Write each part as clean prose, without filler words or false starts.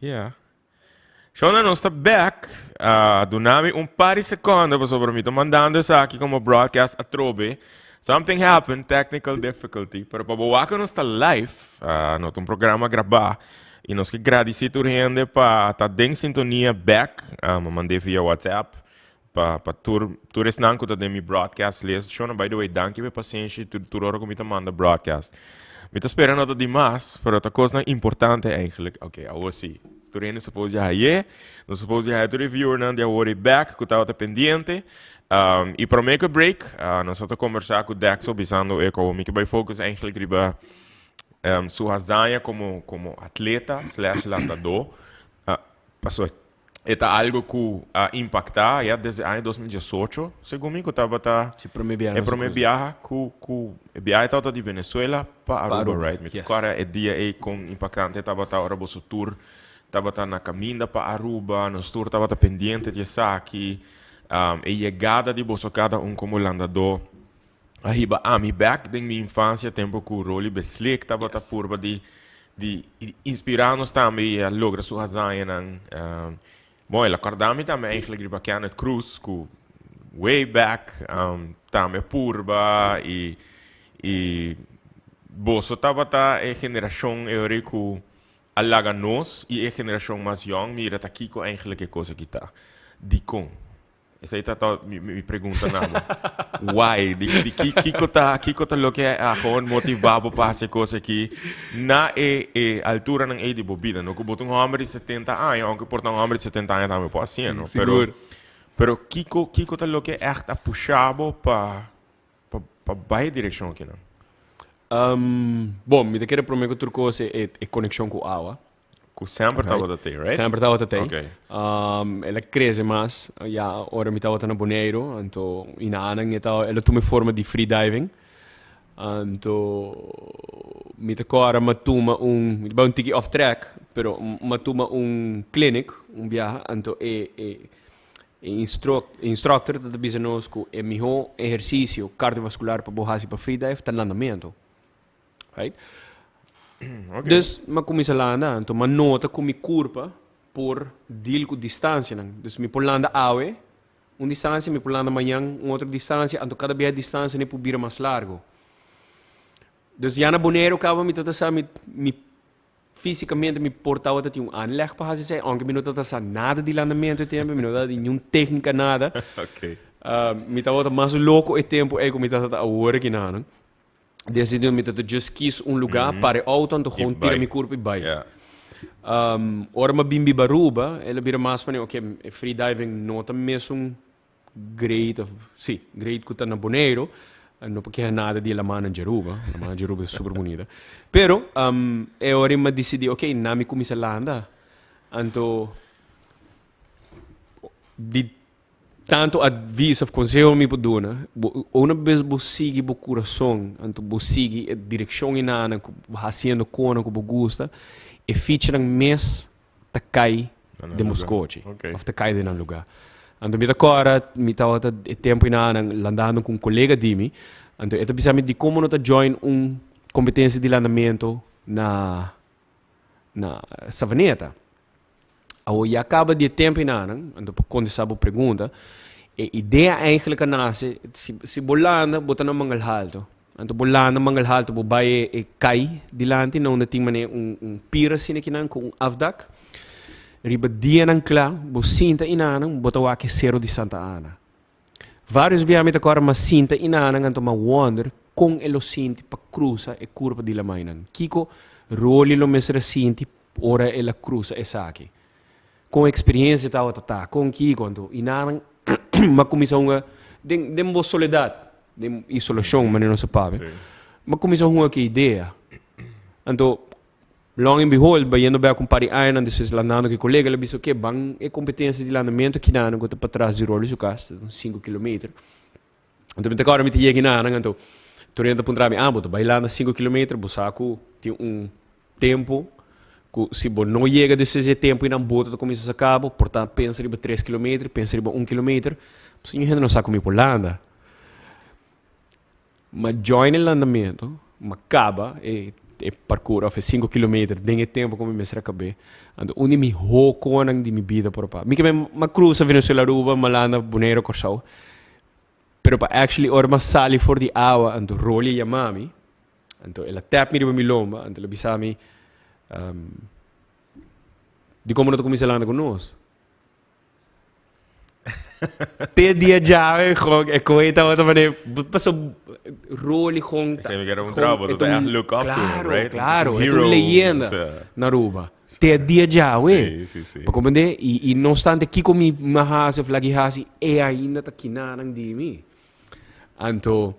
Yeah. Shona, nos ta back. Duna mi un par di seconde pasobra mi ta mandando esaki como broadcast atrobe. Something happened, technical difficulty. Pero pa bo wak nos ta live, no ta un programa grabá. Y nos ke gradici tur hende pa ta den sintonia back. Mi mand'é via WhatsApp pa tur esnan ku ta den mi broadcast list. Shona, by the way, danki pa e pasenshi tur ora ku mi ta manda broadcast. Mi ta spera no ta dimas, pero ta kosnan importante eigenlijk. Ok, awor si. Tur hende suppose ya haye. Nos suppose ya haye tur e viewernan di awor e back ku tabata pendiente. I prome ku e break, nos a ta kombersá ku Dexo bisando e ku awor mi ke bai focus eigenlijk riba su hazaña komo atleta slash landadó. Pasobra E ta algo cu a impacta ya desde aña 2018, segun mi, cu tabata Si prome biaha e nos a prome cruza. biaha cu e biaha tabata di Venezuela pa Pa Aruba, Aruba, right? Mi ta yes. corda e dia ey con impactante tabata ora boso tur tabata na caminda pa Aruba, nos tur tabata pendiente di esaki. E yegada di boso cada un como landador a hiba ami bek den mi infancia tempo cu Rolly Beslik tabata purba di di inspira nos tambe y a logra su hazañanan. Bon, el a corda mi tambe eigenlijk riba Kenneth Cruz cu way back tambe purba y y boso tabata e generacion e ora cu a laga nos y e generacion mas yong mira ta kico eigenlijk e cos aki ta. Dicon? Esei ta ta mi pregunta na bo. Why? Di kiko ta kiko ta loke a gewoon motiva bo pa hasi e kos aki na e e alturanan ei di bo bida? No ku bo ta un hòmber di 70 aña, ounke por ta un hòmber di 70 aña tambe por hasié, no? Pero Sigur. pero kiko kiko ta loke ègt a pusha bo pa pa pa bai e direkshon akinan? Bon, mi ta kere promé ku tur kos e e konekshon ku awa. Ku semper tabata tei, right? Semper tabata tei. Okay. El a krese mas ya ora mi tabata na Boneiru, anto i na anan e ta el a tuma e forma di free diving. Anto mi ta kòrda mi a tuma un, mi ta bai un tiki off track, pero mi a tuma un clinic un biaha, anto e e e instructor ta bisa nos ku e mihó ehersisio kardiovaskular pa bo hasi pa free dive ta landamentu. Right? Okay. Dus m'a kuminsá landa, anto m'a nota ku mi kurpa por deal ku distansianan. Dus mi por landa awe un distansia, mi por landa mañan un otro distansia, anto kada bia e distansianan por bira mas largu. Dus ya na Boneiru kaba mi tabata sa mi mi físikamente mi por tabata tin un aanleg pa hasi esei, ounke mi no tabata sa nada di landamentu e tempu, mi no tabata tin niun téknika nada. Okay. Mi tabata mas loko e tempu ei ku mi tabata awor aki nan. Desde mi ta just kies un lugar, para e auto, anto gewoon tira mi curpa y bai. Ora mi a bin biba Aruba, el a bira mas pa ok, e free diving no ta mesun great of, si, great cu ta na Boneiru. No por keha nada di e lamannan di Aruba, e lamannan di Aruba ta super bunita. Pero, e ora mi a dicidi, ok, na mi cuminsa landa, anto di Tantu advis of konseho mi por duna, bo una bes bo sigui bo kurason, anto bo sigui e direkshon enanan ku bo hasiendo konan ku bo gusta, e fichanan mes ta kai den bo skochi of ta kai den nan lugá. Anto mi ta kòrda mi tabata e tempu enanan landando ku un kolega di mi, anto e ta bisa mi dikon bo no ta join un kompetensia di landamentu na na Savaneta. Awor ya caba di e tempo enanan, anto pa contesta bo pregunta, e idea eigenlijk a nace, si, si bo landa, bo ta na Mangel Halto. Anto bo landa Mangel Halto, bo bai e, e kai dilanti, na unda tin mane un, un pir asina kinan cu un afdak. Riba dianan cla, bo sinta enanan, bo ta wak e Cero di Santa Ana. Varios bia mi ta kòrda m'a sinta inanan anto m'a wonder kon e lo sinti pa krusa e kurpa di lamainan. Kiko Rolly lo mester a sinti ora el a krusa esaki? Kon eksperiensia tabata ta? Kon kiko? Anto inanan m'a kuminsá hunga den den bo soledat, den isolashon manera nos a papia, m'a kuminsá hunga ku e idea. Anto Long and behold, bayendo bek un par di añanan despues landando ku e kolega, el a bisa, oke, ban e kompetensia di landamentu kinanan ku ta patras di Rolly su kas, ta un sinku kilometer. Anto mi ta kòrda mi ta yega kinanan, anto tur hende ta puntra mi, ah, bo ta bai landa sinku kilometer, bo sa ku tin un tempu ku si bo no yega despues di e tempu einan boto ta kuminsá saka bo, por ta pensa riba tres kilometer, pensa riba un kilometer. Pasobra niun hende no sa ku mi por landa. M'a join e landamentu, m'a kaba e. e parkour of e 5 kilometer den e tempo ku mi mester a kab'é. Anto un di mihó konan di mi bida por pa. Mi ke men m'a krusa Venezuela Aruba, m'a landa Boneiru Kòrsou. Pero pa actually ora m'a sali for di awa anto Rolly a yama mi, anto el a tap mi riba mi lomba anto el a bisa mi, Dikon bo no ta kuminsá landa ku nos? Te dia djawe gewoon e koe tabata mane paso Rolly gewoon Esei mi kere un trou, bo ta echt look up to him, right? Claro, Un e ta un hero, leyenda osea. na Aruba. Te dia djawe. Sí, sí, sí. Bo comprende? I i no obstante kiko mi mi a hasi of laki hasi, e ainda ta kinanan di mi. Anto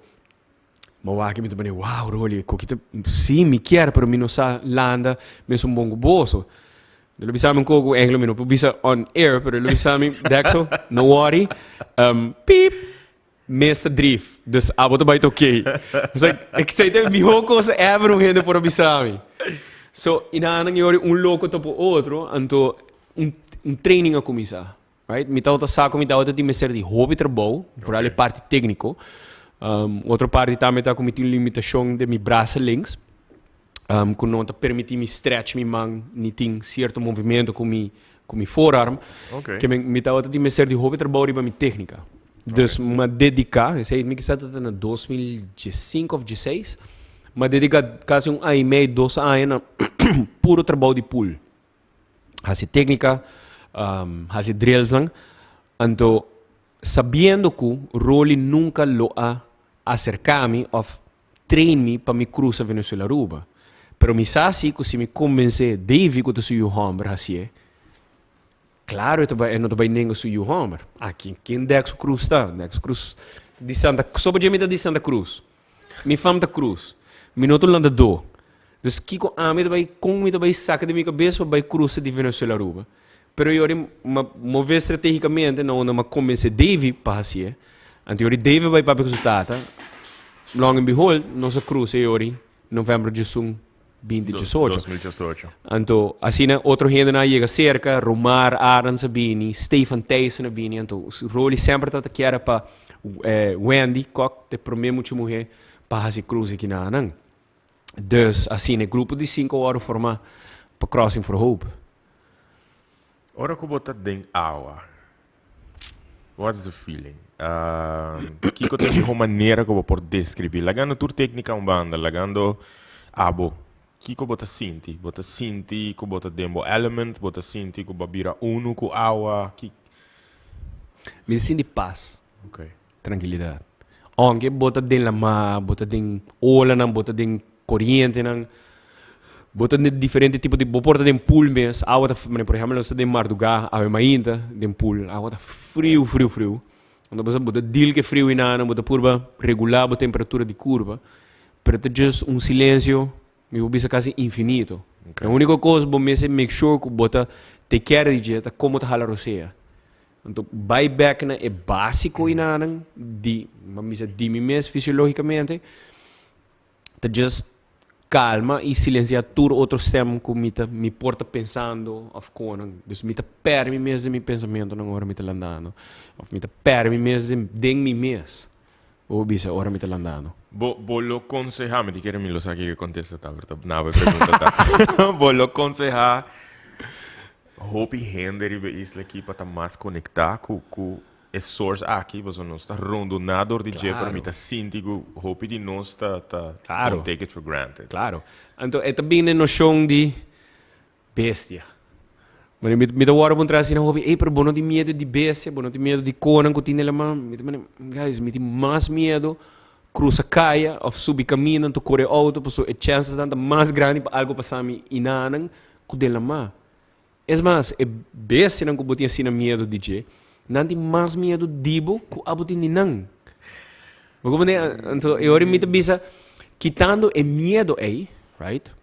mi a wak mi ta mane, wow Rolly, koki ta, sí mi kier pero mi no sa landa mesun bon ku boso. El a bisa mi un koko, eigenlijk mi no por bisa on air, pero el a bisa mi, Dexo, no worry, piep, mes ta drief, dus abo ta bai ta oké. I was like, esei ta e mihó kos ever un hende por a bisa mi. So, i nan yori un loko topa otro, anto un un training a kuminsá. Right? Mi tabata sa ku mi tabata tin mester di hopi trabou, vooral e parti tékniko. Otro parti tambe ta ku mi tin un limitashon den mi brasa links, ku no ta permití mi stretch mi man ni tin sierto movimiento ku mi ku mi voorarm. Ke men mi tabata tin mester di hopi trabou riba mi téknika. Dus mi a dediká, esei mi kisas tabata na 2015 òf dieseis, mi a dediká kasi un aña i mei, dos aña na puro trabou di pool. Hasi téknika, hasi drillsnan. Anto sabiendo ku Rolly nunka lo a aserká mi òf train mi pa mi krusa Venezuela Aruba. Pero mi sa si ku si mi kombensé Davy ku ta su yu hòmber hasié, klaro e ta bai e no ta bai nenga su yu hòmber. Aki ken Dexo Cruz ta? Dexo Cruz di Santa soba dje mi ta di Santa Cruz. Mi fam ta cruz. Mi no ta un landadó. Dus kiko ami ta bai, kon mi ta bai saka di mi kabes pa bai krusa di Venezuela Aruba? Pero yori m'a move strategicamente na unda m'a konbensé Davy pa hasié. Anto yori Davy bai papia ku su tata. Long and behold, nos a krusa yori november diesun binti diesocho. 2018. Anto asina otro hendenan a yega serka, Romar Arends a bini, Stefan Thijssen a bini. Anto Rolly semper tabata kier pa Wendy Kok ta e promé mucha muhé pa hasi krus aki na nan. Dus asina e grupo di sinku a wòrdu formá pa Crossing for Hope. Ora ku bo ta den awa, what is the feeling? Kiko ta e mihó manera ku bo por deskribí? Lagando tur téknika un banda, lagando abo, kiko bo ta sinti? Bo ta sinti ku bo ta den bo element? Bo ta sinti ku bo a bira unu ku awa? Ki. Mi ta sinti pas. Okay. Trankilidat. Aunke bo ta den lamá, bo ta den olanan, bo ta den korientenan, bo ta den diferente tipo di, bo por ta den pool mes, awa ta, manera por ehempel nos ta den mardugá awe mainta den pool, awa ta friu friu friu. Anto bo sa bo ta deal ku e friu enanan, bo ta purba regulá bo temperatura di kurpa, pero ta just un silensio Mi por bisa casi infinito. Okay. E unico cos bo mester make sure cu bo ta take care di dje ta como ta hala rosea. Anto bai back na e basico inanan di, bo bisa di mi mes fisiologicamente, ta just calma y silencia tur otro stem cu mi ta mi por ta pensando of conan. Dus mi ta perde mi mes den mi pensamentonan ora mi ta landando. Of mi ta perde mi mes den den mi mes. Bo por bisa ora mi ta landando. Bo bo lo konsehá, mi ta kere mi lo sa kiko e kontesta ta, pero ta naba e pregunta ta. Bo lo konsehá hopi hende riba e isla aki pa ta mas konektá ku ku e source aki? Pasobra nos ta rondoná dor di dje, pero mi ta sinti ku hopi di nos ta ta take it for granted. Claro. Anto e ta bini e noshon di Bestia. Mane mi mi ta wòrdu puntra asina hopi, ey pero bo no tin miedu di bestia, bo no tin miedu di konan ku tin den laman? Mi ta mane, guys, mi tin mas miedu krusa kaya òf subi kaminda anto kore outo pasobra e chènsesnan ta mas grandi pa algu pasa mi inanan ku den laman. Es mas, e bestianan ku bo tin asina miedu di dje, nan tin mas miedu di bo ku abo tin di nan. Bo comprende? Anto e ora mi ta bisa, kitando e miedu ey, right?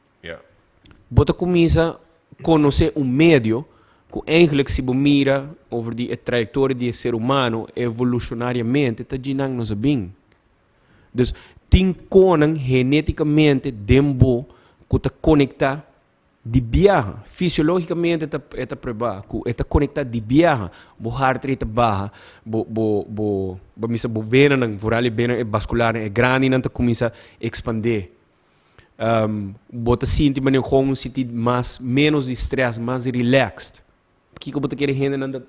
Bo ta kuminsá konosé un medio ku eigenlijk si bo mira over di e trayektoria di e ser humano evolushonariamente ta djinan nos a bin. Dus tin konan genétikamente den bo ku ta konektá di biaha. Fisiológikamente ta e ta pruebá ku e ta konektá di biaha. Bo heart rate ta baha, bo bo bo bo misa bo venanan, vooral e venanan e baskularnan e grandinan ta kuminsá ekspandé. Bo ta sinti manera gewoon un sinti mas menos di stress, mas relaxed. Pakiko bo ta kere hendenan ta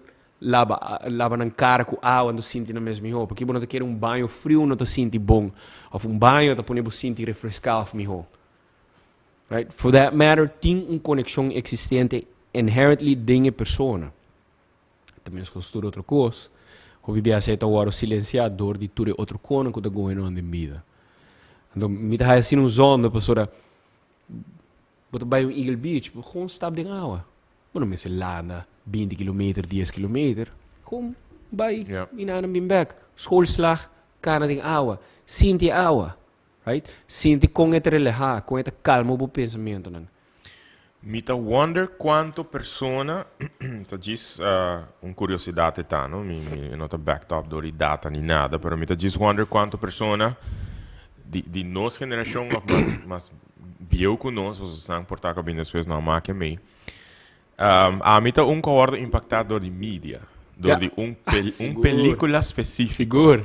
laba laba nan kara ku awa anto sinti nan mes mihó? Pakiko bo no ta kere un baño friu no ta sinti bon? Òf un baño ta pone bo sinti refreská òf mihó? Right? For that matter, tin un konekshon eksistente inherently den e persona. Ta meskos tur otro kos. Hopi biaha esei ta wòrdu silensiá dor di tur e otro konan ku ta going on den bida. Anto mi ta haya asina un zonde pasobra bo ta bai un Eagle Beach, bo gewoon stap den awa. Bo no mester landa binti kilometer, dies kilometer. Gewoon bai i nan bin bek. Schoolslag, kana den awa. Sinti e awa. Right? Sinti kon e ta relehá, kon e ta kalma bo pensamentonan. Mi ta wonder cuanto persona, ta djis un curiosidad e ta no, mi mi no ta backed up door di data ni nada, pero mi ta djis wonder cuanto persona di di nos generacion of mas mas bieu cu nos, pasobra esnan por ta cu a bini despues no a make mei, ami ta un cu a wordo impacta door di media, door di un un pelicula specifico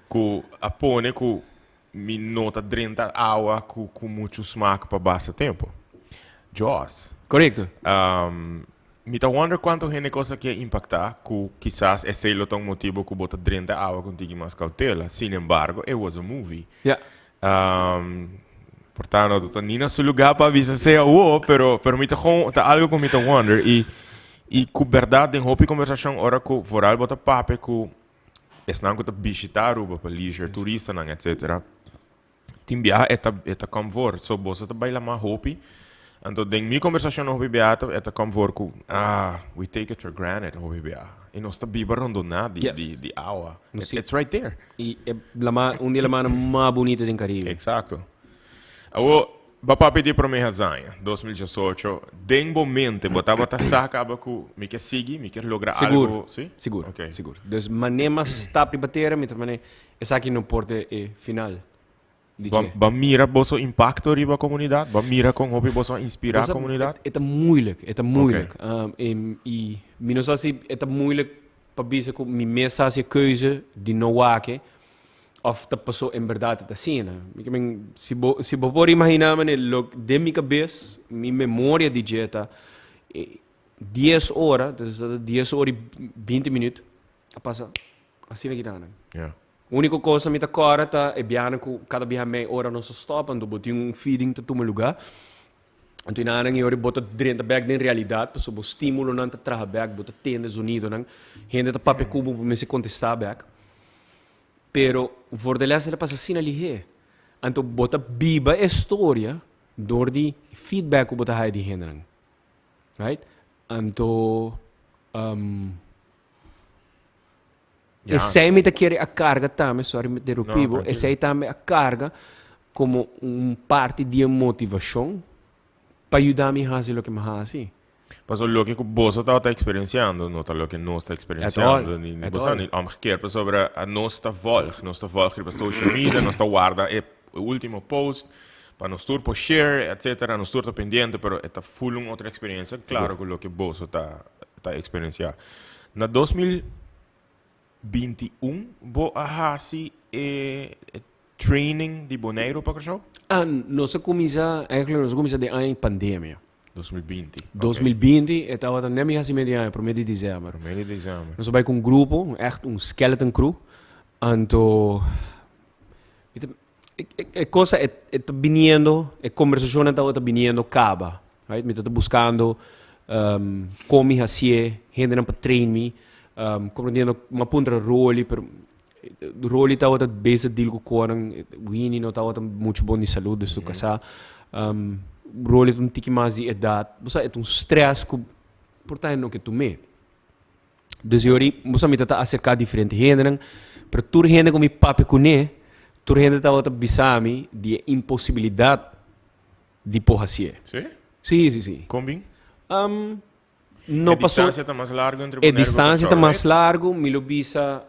cu a pone cu Mi no ta drenta awa cu cu mucho smaak pa basta tempo. Jaws. Correcto. Mi ta wonder cuanto hende cosa aki a impacta cu kisas esey lo ta un motibo cu bo ta drenta awa cu un tiki mas cautela. Sin embargo, it was a movie. Ja. Por ta no ta ni na su lugar pa bisa esey awo, pero pero mi ta gewoon ta algo cu mi ta wonder y y cu berdad den hopi conversacion ora cu vooral bo ta papia cu Esnan ku ta bishitá Aruba pa leisure, turistanan etcetera, tin biaha e ta e ta kom voor. So boso ta bai lamá hopi. Anto den mi kombersashonnan hopi biaha ta e ta kom voor ku ah we take it for granted hopi biaha. I nos ta biba rondoná di di di awa. It's right there. I e lamá un di e lamánan mas bunita den Karibe. Eksakto. Awor Bo papia di e prome hazaña, 2018, den bo mente bo tabata sa caba cu mi kier sigui, mi kier logra Sigur, algo, si? sigur, Ok. sigur. Dus mane mas stap riba tera, mi ta mane esaki no por ta e final di Bo, dje. bo a mira boso impacto riba comunidad? Bo a mira con hopi boso a inspira Bo sa, comunidad? e ta moeilijk, e ta Ok. moeilijk. I mi no sa si e ta moeilijk pa bisa cu mi mes a haci e keuze di no wak e, Of ta paso en berdad e ta asina. Mi ke men, si bo, si bo por imagina mane lo den mi kabes, mi memoria di dje ta dies ora, entonces ta dies ora i binti minuut, a pasa asina kidanan. Ja. Uniko cosa mi ta kòrda ta e biahanan ku kada biaha mei ora nos a stòp, anto bo tin un feeding ta tuma lugá. Anto i nan i ora bo ta drenta bèk den realidat, pasobra bo stimulonan ta traha bèk, bo ta tende zonidonan, hende ta papia ku bo, bo mester kontestá bèk. Pero voor de les el a pasa asina lihé. Anto bo ta biba e storia door di feedback ku bo ta haya di hendenan. Right? Anto um, Ja. esei mi ta kere a karga tambe, sorry mi interrumpí No, bo, tranquilo. esei tambe a karga komo un parti di e motivashon pa yuda mi hasi loke mi hasi. Pasobra loke ku boso tabata eksperensiando no ta loke nos ta eksperensiando, ni ni boso ni omgekeerd, pasobra nos ta volg, nos ta volg riba social media, nos ta warda e ultimo post pa nos tur por share, etcetera, nos tur ta pendiente, pero e ta full un otro eksperensia, klaro ku loke boso ta ta eksperensiá. Na 2021 bo a hasi e training di Boneiru pa Kòrsou? Ah, nos a kuminsá, eigenlijk nos a kuminsá den aña pandemia. 2020. Ok. 2020, e tabata net mi hasi medio aña, prome di december. Prome di december. Nos a bai cu un grupo, echt un skeleton crew. Anto, mi ta, e, e, e cosa e, e ta biniendo, e conversacionnan tabata biniendo caba, right? Mi ta buscando con mi hacié, hendenan pa train mi, comprendiendo, mi a puntra Rolly, pero Rolly tabata bezig deal cu conan, Winnie no tabata mucho bon di salud, dus su casá. Rolly ta un tiki mas di edad. Bo sa, e ta un stress cu por ta e no ke tum'é. Dus e ora, bo sa mi ta ta acerca diferente hendenan, pero tur hende cu mi papia cuné, tur hende tabata bisa mi di e imposibilidad di por hacié. Sí? Sí, sí, sí. Con bin? No E paso distancia ta mas largo entre e Bonaire ku distancia ta Kòrsou, mas right? largo, mi lo bisa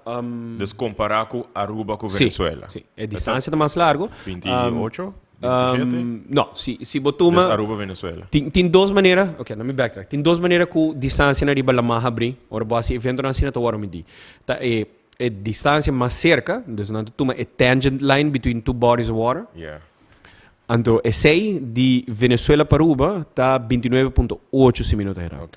Dus kompará ku Aruba ku Sí, Venezuela. sí. E distancia ta mas largo. 28, 27? No, si, si bo tuma Dus Aruba, Venezuela. Tin, tin dos manera, ok, let me backtrack. Tin dos manera ku distancianan riba lamá habrí. Ora bo hasi eventonan asina ta wòrdu midí. Ta e, e distancia mas serka, dus nan ta tuma e tangent line between two bodies of water. Yeah. Anto esey di Venezuela pa Aruba ta 29.8 si mi no ta hera.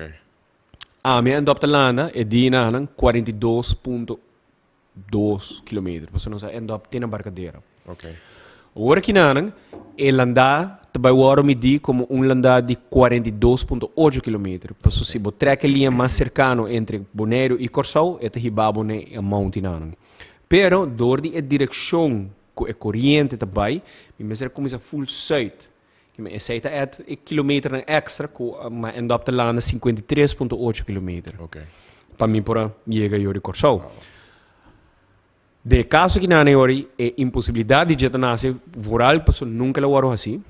Ami a end up ta landa e dia nanan 42.2 kilometer. Pasobra nos a end up te na Barcadera. Awor aki nanan e landá ta bai wòrdu midí komo un landá di 42.8 kilometer. Pasobra si bo trèk e liña mas serkano entre Boneiru i Kòrsou e ta hiba bo na e amount nanan. Pero dor di e direkshon ku e koriente ta bai, mi mester a kuminsá ful sùit. Esei ta add e kilometernan èkstra ku mi a end up ta landa 53.8 kilometer. Pa mi por a yega yori Kòrsou. Den e kaso ki nan yori, e imposibilidat di dje ta nase vooral pasobra nunka el a wòrdu hasí.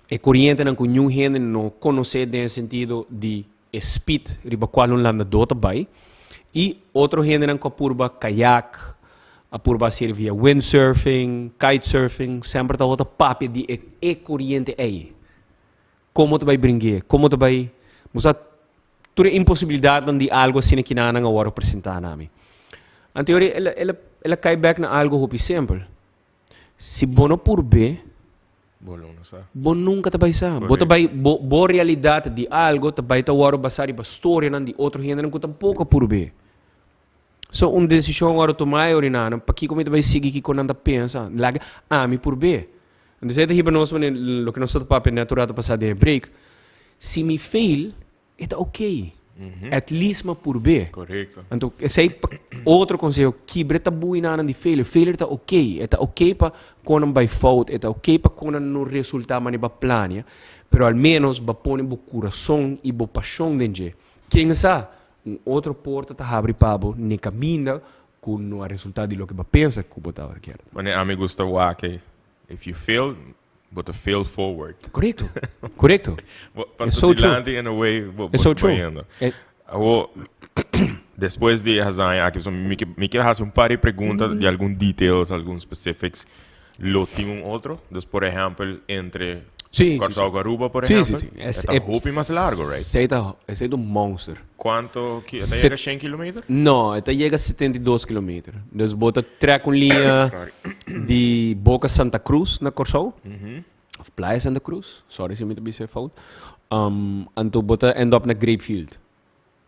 E korientenan ku niun hende no konosé den e sentido di e speed riba cual un landadó ta bai y otro hendenan cu a purba kayak, a purba haciel via windsurfing, kitesurfing, semper tabata papia di e e coriente ey. Como ta bai bringu'é, como ta bai, bo sa tur e imposibilidadnan di algo asina kinanan a worde presenta na mi. Anto el a el a el a cay bek na algo hopi simpel. Si bo no purb'é, Bo lo no sa. Bo nunka ta bai sa. Bo ta bai, bo, bo realidat di algo ta bai ta wòrdu basá riba storianan di otro hendenan ku tampoko a purb'é. So, un desishon wòrdu tumá e orinanan, pakiko mi ta bai sigui kiko nan ta pensa? Laga ami purb'é. Entonces e ta hiba nos manera loke nos ta papia nèt un ratu pasá den e break. Si mi fail, E ta ok. At least m'a purb'é. Correcto. Anto esei pa otro conseho, kibra e taboe nanan di failure. Failure ta ok. E ta ok pa konan bai fout, e ta ok pa konan no resulta manera bo a plania, pero al menos bo a pone bo curason y bo pasion den dje. Ken sa, un otro porta ta habri pa bo n'e caminda cu no a resulta di loke bo a pensa cu bo tabata kier. Manera ami gusta wak e, if you fail, Bo ta fail forward. Correcto. Correcto. Bo It's pa so true. dilanti in a way bo It's so true. bayendo. Eh, Awo, despues di e hazaña aki, so mi ke mi ke hasi un par di pregunta di algun details, algun specifics. Lo tin un otro? Dus por ehempel entre Sí, sí, Kòrsou sí. ku Aruba, por Sí, ehempel? sí, sí. E ta hopi mas largo, right? Esei ta, esei ta un monster. Kuanto ki, e ta yega shen kilometer? No, e ta yega 72 kilometer. Dus bo ta trek un liña Sorry. di Boca Santa Cruz na Kòrsou. Of Playa Santa Cruz. Sorry si mi ta bisa e fout. Anto bo ta end up na Grapefield.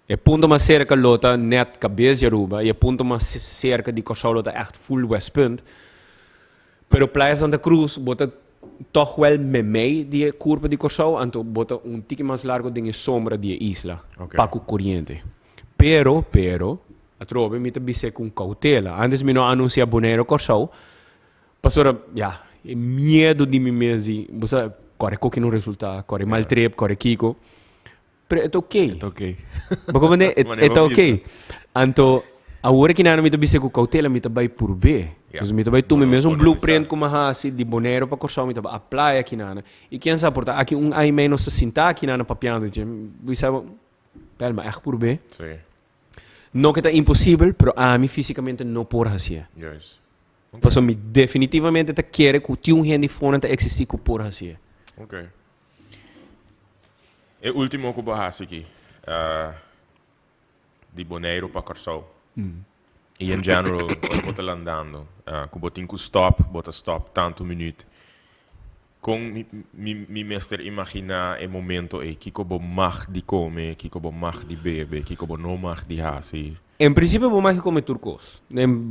E punto mas serka lo ta net kabes di Aruba i e punto mas serka di Kòrsou lo ta ègt full Westpunt. Pero Playa Santa Cruz bo ta tòg wèl meimei di e kurpa di Kòrsou, anto bo ta un tiki mas largo den e sombra di e isla pa ku koriente. Pero, pero, atrobe mi ta bis'é ku un koutela. Antes mi no a anunsiá Boneiru Kòrsou, pasobra, ya, e miedu di mi mes di, bo sa, kòrè koki no resultá, kòrè mal trip, kòrè kiko. Pero e ta ok. E ta ok. Bo comprende? E, Wanneer e ta bo ok. bisa. Anto, awor ki nana mi ta bisa ku kautela mi ta bai purbé. Ja. Dus mi ta bai tuma Bo no- mes un bo no blueprint bisa. ku mi a hasi di Boneiru pa Kòrsou, mi ta bai apply aki nana. I ken sa por ta aki un aña i mei nos ta sinta aki nana papiando dje. Bo bisa bo, Bel, ma ègt purbé? Sí. No ke ta imposibel, pero ami físikamente no por hasié. Juist. Ok. Pasobra mi definitivamente ta kere ku tin un hende fonan ta eksistí ku por hasié. Ok. E ultimo ku bo hasi aki, di Boneiru pa Kòrsou. I in general, ora bo ta landando, ku bo tin ku stòp, bo ta stòp tantu minüt. Kon mi mi mi mester imaginá e momento ei? Kiko bo mag di kome, kiko bo mag di bebe, kiko bo no mag di hasi? En prinsipio bo mag di kome tur kos.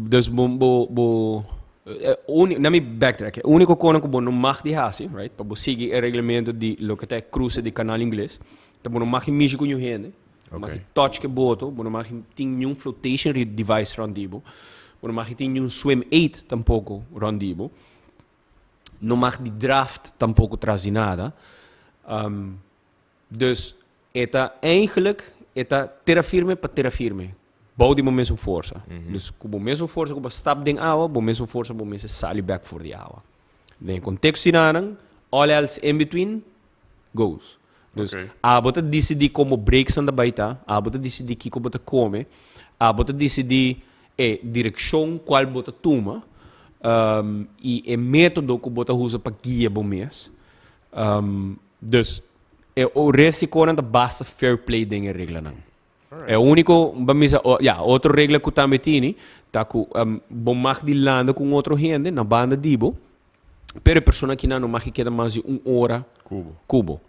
Dus bo bo bo E na mi backtrack. E úniko kona ku bo no mag di hasi, right, pa bo sigui e reglamento di loke ta e kruse di Kanal Ingles, ta bo no mag di mishi ku niun hende, bo no mag di touch ku e boto, bo no mag di tin niun flotation device rònt di bo, bo no mag di tin niun swim aid tampoko rònt di bo, no mag di draft tampoko tras di nada. Dus e ta eigenlijk e ta tera firme pa tera firme. Bou di bo mesun forsa. Dus ku bo mesun forsa ku bo stap den awa, bo mesun forsa bo mester sali bek for di awa. Den e konteksto di nan, all else in between goes. Dus abo ta disidí kon bo breaksnan ta bai ta, abo ta disidí kiko bo ta kome, abo ta disidí e direkshon kual bo ta tuma, i e método ku bo ta usa pa guia bo mes. Dus e resikonan ta basta fair play den e reglanan. E úniko, ba misa, ya, otro regla ku tambe tini ta ku bo mag di landa ku un otro hende na banda di bo. Pero e persona akinan no mag keda mas di un ora Ku bo. Ku bo.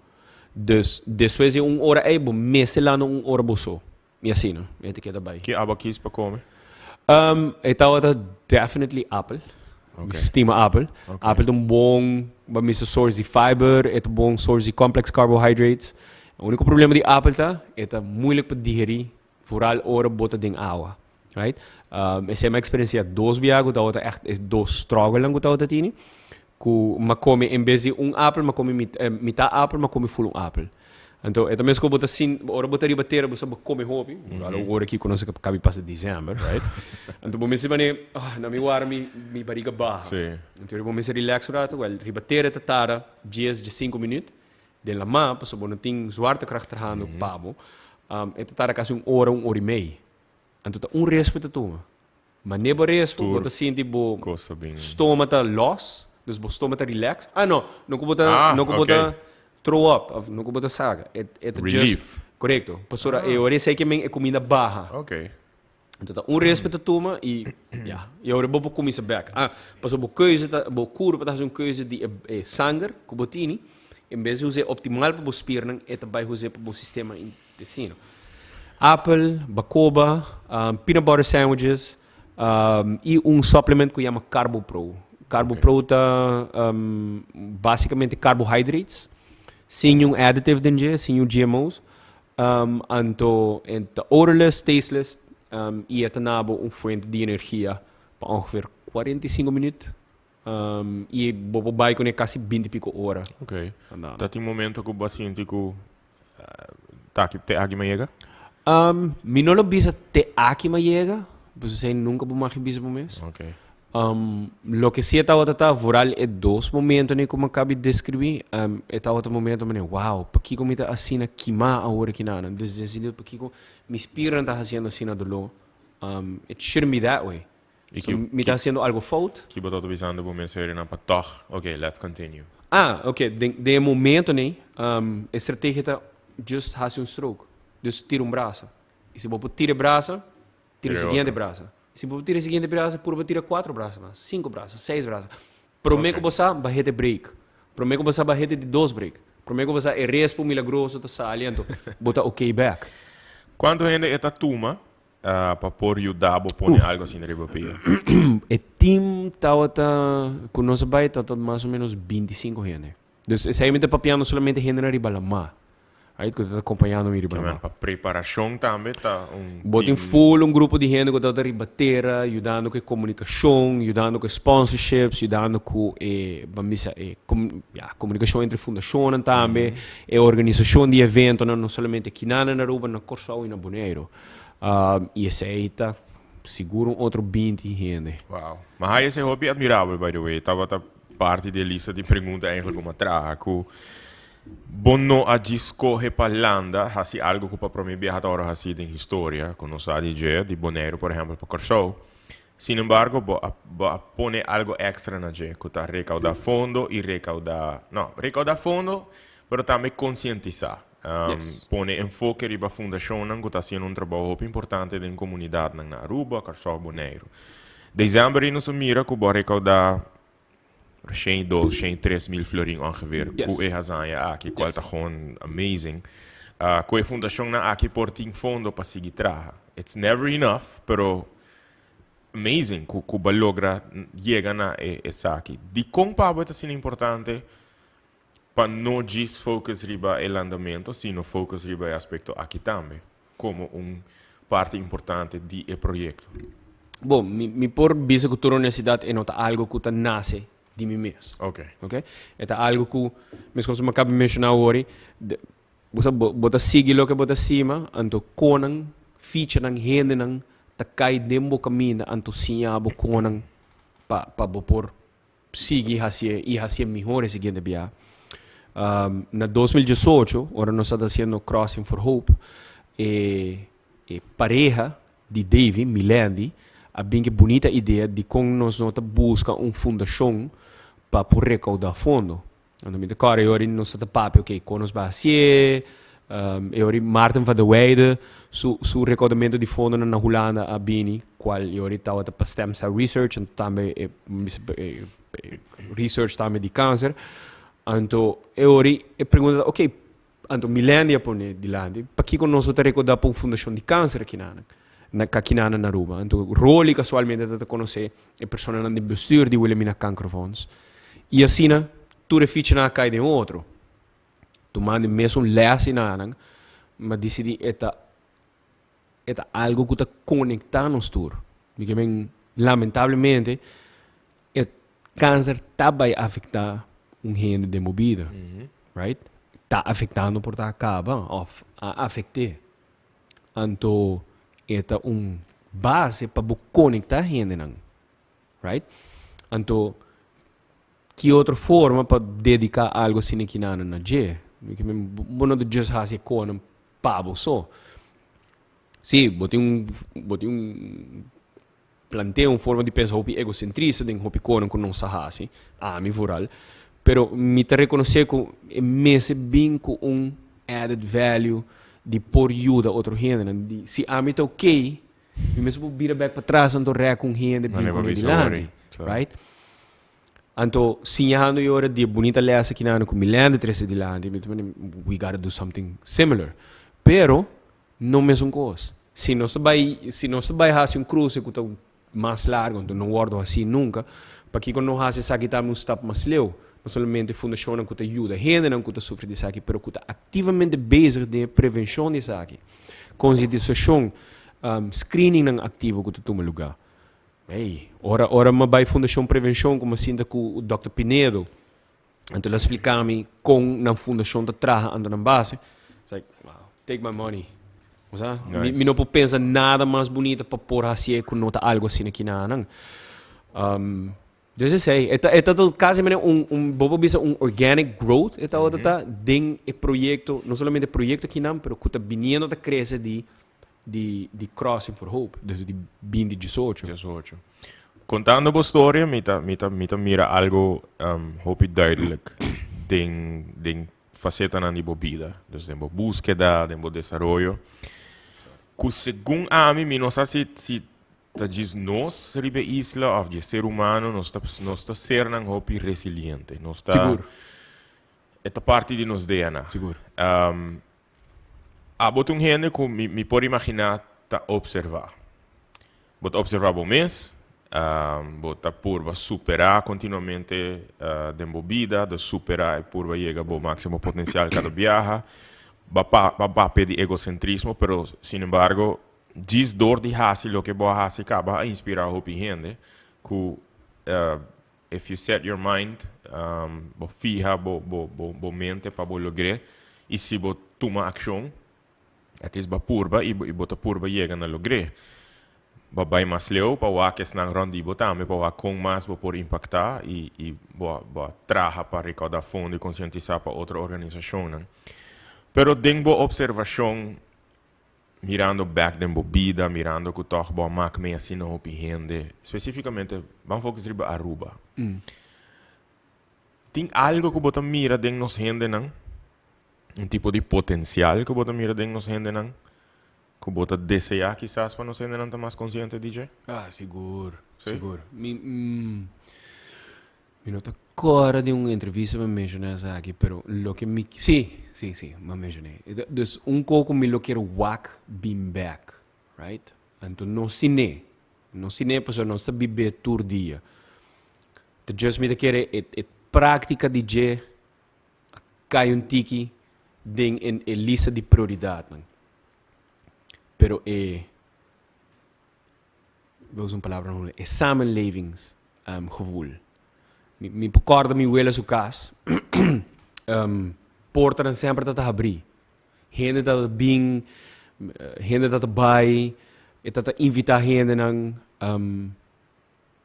Dus despues di un ora ei bo mester landa un ora bo so. I asina e ta keda bai. Ki abo a kies pa kome? E tabata definitely apel. Mi stima apel. Apel ta un bon, bo mester source di fiber, e ta bon source di complex carbohydrates. E unico problema di apel ta, e ta moeilijk pa digeri, vooral ora bo ta den awa. Right? Esei mi a experiencia dos bia cu tabata echt e dos strugglenan cu tabata tini. Cu mi a come en bes di un apel, mi a come mitad apel, mi a come full un apel. Anto e ta mes cu bo ta sin, ora bo ta riba tera bo sa bo come hopi, vooral ora aki cu nos a cabi pasa december, right? Anto bo mester mane, ah, na mi wara mi mi bariga baha. Anto ora bo mester relax un rato, wel, riba tera ta tarda dies, diescinco minuut, den lama, pasobra bo no tin zwaartekracht trahando pa bo, e ta tarda casi un ora, un ora y mei. Anto ta un respu ta tuma. Ma ne bo respu, bo ta sinti bo stoma ta los, dus bo stoma ta relax. Ah no, no ku bo ta, no ku bo ta throw up, of no ku bo ta saga. E, e ta just. Korekto. Pasobra e ora esei ke men e kuminda baha. Anto ta un respu ta tuma i ya. I ora bo por kuminsa bek. Ah, pasobra bo keuze ta, bo kurpa ta hasi un keuze di e e sanger ku bo tini, en bes di us'é optimal pa bo spiernan, e ta bai us'é pa bo sistema Intestino. Apel, bakoba, peanut butter sandwiches i un supplement ku yama CarboPro. CarboPro ta basicamente carbohydrates sin niun additive den dje, sin niun GMO's. Anto e ta odorless, tasteless i e ta na bo un fuente di energia pa ongeveer 45 minuut i bo por bai kuné kasi binti piko ora. Ok. Ta tin momento ku bo a sinti ku Ta aki te aki m'a yega? Mi no lo bisa te aki m'a yega, pasobra esei nunka bo mag bisa bo mes. Ok. Loke si e tabata ta vooral e dos momentonan ku mi a kabi deskribí, e tabata momento manera, wow, pakiko mi ta asina kimá awor aki nan? Desde pakiko mi spiernan ta hasiendo asina doló? It shouldn't be that way. I So, mi ta hasiendo algo fout. Ki bo ta bisando bo mes herinan pa tòg, ok, let's continue. Ah, ok, den den e momento nei, e strategia ta just hasi un stroke. Dus tira un brasa. I si bo por tira e brasa, tira e siguiente brasa. I si bo por tira e siguiente brasa, purba tira kuatro brasa mas, sinku brasa, seis brasa. Promé ku bo sa, bo hete break. Promé ku bo sa, bo hete di dos break. Promé ku bo sa, e respu milagroso ta sali, anto bo ta ok bèk. Kuantu hende e ta tuma Pa por yuda bo pone algo asina riba pia. E team tabata cu nos a bay tabata mas o menos 25 hende. Dus esey mi ta papiando solamente hendenan riba lamá. Right? Cu ta acompañando mi riba lamá. Pa preparacion tambe ta un Bo tin full un grupo di hende cu tabata riba tera yudando cu e comunicacion, yudando cu e sponsorships, yudando cu e, ban bisa, e ya, comunicacion entre fundacionnan tambe, e organisacion di eventonan, no solamente akinan na Aruba, na Corsou y na Boneiru. Y esey ta sigur un otro binti hende. Wow. Ma hay esey hopi admirabel by the way. Tabata parti di e lista di pregunta eigenlijk ku mi a traha ku bo no a djis skohe pa landa hasi algo ku pa prome biaha ta ora hasi den historia ku nos sa di dje di Boneiru por ehempel pa Kòrsou. Sin embargo bo a bo a pone algo extra na dje ku ta rekouda fondo i rekouda no rekouda fondo pero tambe konsientisá. Yes. Pone enfoke riba fundashonnan ku ta hasiendo un trabou hopi importante den komunidatnan na Aruba, Kòrsou, Boneiru. Desèmber ei nos a mira ku bo a rekoudá 102, 103 mil florin ongeveer Yes. ku e hazaña aki, kual Yes. ta gewoon amazing. Ku e fundashonnan aki por tin fondo pa sigui traha. It's never enough, pero amazing ku ku bo a logra yega na e esaki. Dikon pa bo e ta asina importante Pa no djis focus riba e landamento, sino focus riba e aspecto aki tambe, como un parti importante di e proyecto. Bon, mi, mi por bisa cu tur honestidad e no ta algo cu ta nace di mi mes. Ok? E ta algo cu, mescos cu mi a caba di menciona awor, bo sa, bo, bo ta sigui loke bo ta stima, anto conan, fichanan, hendenan ta cay den bo caminda, anto siña bo conan pa, pa bo por sigui hacié y hacié mihor e siguiente bia. Na 2018, ora nos tabata haciendo Crossing for Hope, e e pareha di Davy, Milandy, a bin cu e bunita idea di con nos no ta busca un fundacion pa por recauda fondo. Anto mi ta corda e ora nos tabata papia, ok, con nos bai hacié? E ori Maarten van der Weijden su su recaudamento di fondonan na Hulanda a bini, cual e ori tabata pa stem cell research, anto tambe e e research tambe di cancer. Anto e ori e pregunta ta, ok, anto Milendia a pone dilanti, pakiko nos no ta recauda pa un fundacion di cancer akinanan, na akinanan na Aruba? Anto Rolly casualmente ta ta conoce e personanan den bestuur di Wilhelmina Kankerfonds y asina tur e fichanan a cay den otro. Tumando e mesun les y nanan, mi a dicidi e ta e ta algo cu ta conecta nos tur. Mi ke men lamentablemente e cancer ta bay afecta un hende den bo bida, right? Ta afectando por ta caba of a afecte. Anto e ta un base pa bo conecta hendenan, right? Anto ki otro forma pa dedica algo asina kinanan na dje? Bo no ta just haci e conan pa bo so. Si, bo tin un, bo tin un plantea un forma di pensa hopi egocentrista den hopi conan cu nos a haci, ami vooral, pero mi ta reconoce cu e mester bin cu un added value di por yuda otro hendenan. Di si ami ta ok, mi mester por bira bek patras anto rek un hende bin cu mi dilanti, right? Anto siñando e ora di e bunita les aki nan cu Milena trece dilanti, mi ta manda we gotta do something similar. Pero no mesun cos. Si nos ta bay, si nos ta bay haci un cruce cu ta mas largo, anto no wordo haci nunca, pakico no haci esaki tambe un stap mas leu? No solamente fundacionnan cu ta yuda hendenan cu ta sufri di esaki, pero cu ta activamente bezig den e prevencion di esaki. Concientisacion, screeningnan activo cu ta tuma lugar. Ey, ora ora mi a bai Fundacion Prevencion cu mi a sinta cu Dòkter Pinedo, anto el a splica mi con nan fundacion ta traha anto nan base, it's like, wow, take my money. Bo sa? Mi mi no por pensa nada mas bunita pa por hacié cu no ta algo asina ki na nan. Dus esey, e ta e ta casi manera un un bo por bisa un organic growth e tabata ta den e proyecto, no solamente e proyecto akinan, pero cu ta biniendo ta crece di di di Crossing for Hope, dus di binti diesocho. Diesocho. Contando bo storia mi ta mi ta mi ta mira algo hopi duidelijk den den facetanan di bo bida, dus den bo buskeda, den bo desaroyo, cu segun ami mi no sa si si ta djis nos riba e isla of dje ser humano nos ta nos ta sernan hopi resiliente, nos ta Sigur. e ta parti di nos DNA. Sigur. Abo ta un hende ku mi mi por imaginá ta opservá. Bo ta opservá bo mes, bo ta purba superá kontinuamente den bo bida, ta superá i purba yega bo máksimo potensial kada biaha. Bo a pa bo a papia di egosentrismo, pero sin embargo djis dor di hasi loke bo a hasi kaba a inspirá hopi hende ku If you set your mind, bo fiha bo bo bo bo mente pa bo logr'é i si bo tuma akshon, at least bo a purba i bo ta purba yega na logr'é. Bo a bai mas leu pa wak esnan rònt di bo tambe pa wak kon mas bo por impaktá i i bo a bo a traha pa rekaudá fondo i konsientisá pa otro organisashonnan. Pero den bo opservashon Mirando bek den bo bida, mirando ku tòg bo a mak mee asina hopi hende, spesifikamente ban focus riba Aruba. Tin algo ku bo ta mira den nos hendenan, un tipo di potensial ku bo ta mira den nos hendenan, ku bo ta deseá kisas pa nos hendenan ta mas konsiente di dje? Ah, sigur, sigur. Mi, Mi no ta kòrda di un entrevista mi a menshoná esaki, pero loke mi, sí, sí, sí, mi a menshoné. Dus un kos ku mi lo kier wak bin bèk, right? Anto nos siné, nos siné pasobra nos ta bib'é tur dia. Ta just mi ta kere e e práktika di dje a kai un tiki den e e lista di prioridatnan. Pero e. Bo usa un palabra nobo, e samenlevings um, gevoel. Mi, mi por corda mi wela su cas, um, portanan semper tata habrí. Hende tata bin, hende tata bai, e tata invita hendenan, um,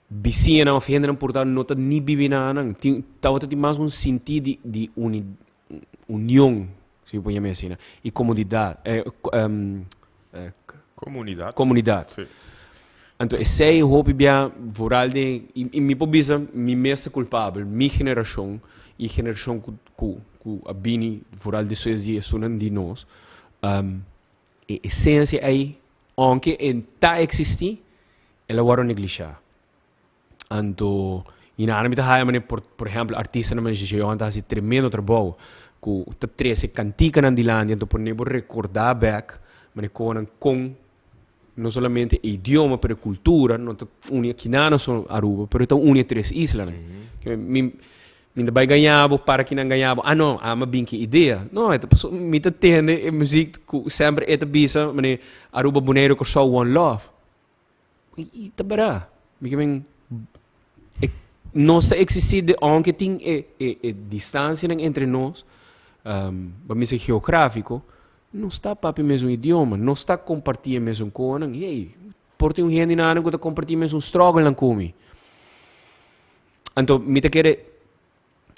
bisiñanan of hendenan por ta no ta ni bibi na nan. Tin, tabata tin mas un sintí di, di uni, union, si mi por yama asina, y comodidad, eh, um, eh, Comunidad. Comunidad. Sí. Anto esey hopi bia vooral den, y, y mi por bisa mi mes ta culpabel, mi generacion. y generacion cu cu cu a bini vooral despues di esunnan di nos, um, e esencia ey, aunke e ta existi, el a worde neglisha. Anto, y na mi ta haya mane, por, por ehempel, artistanan manera Jejeon ta haci tremendo trabou cu ta trece canticanan dilanti, anto pone bo recorda bek mane conan con no solamente e idioma pero e cultura no ta uni aki na so Aruba pero ta uni e tres islanan. Mi mi ta bai gaña bo para kinan gaña bo, ah no, ami a bin ki idea. No, e ta paso mi ta tende e muziek cu semper e ta bisa mane Aruba, Boneiru, Kòrsou, one love. I ta berdad. Mi ke men e nos ta existi de aunke tin e e e distancianan entre nos, pa mi si geografico, nos ta papia mesun idioma, nos ta comparti e mesun conan. Hey, por tin un hende nan cu ta comparti mesun strugglenan cu mi. Anto mi ta kere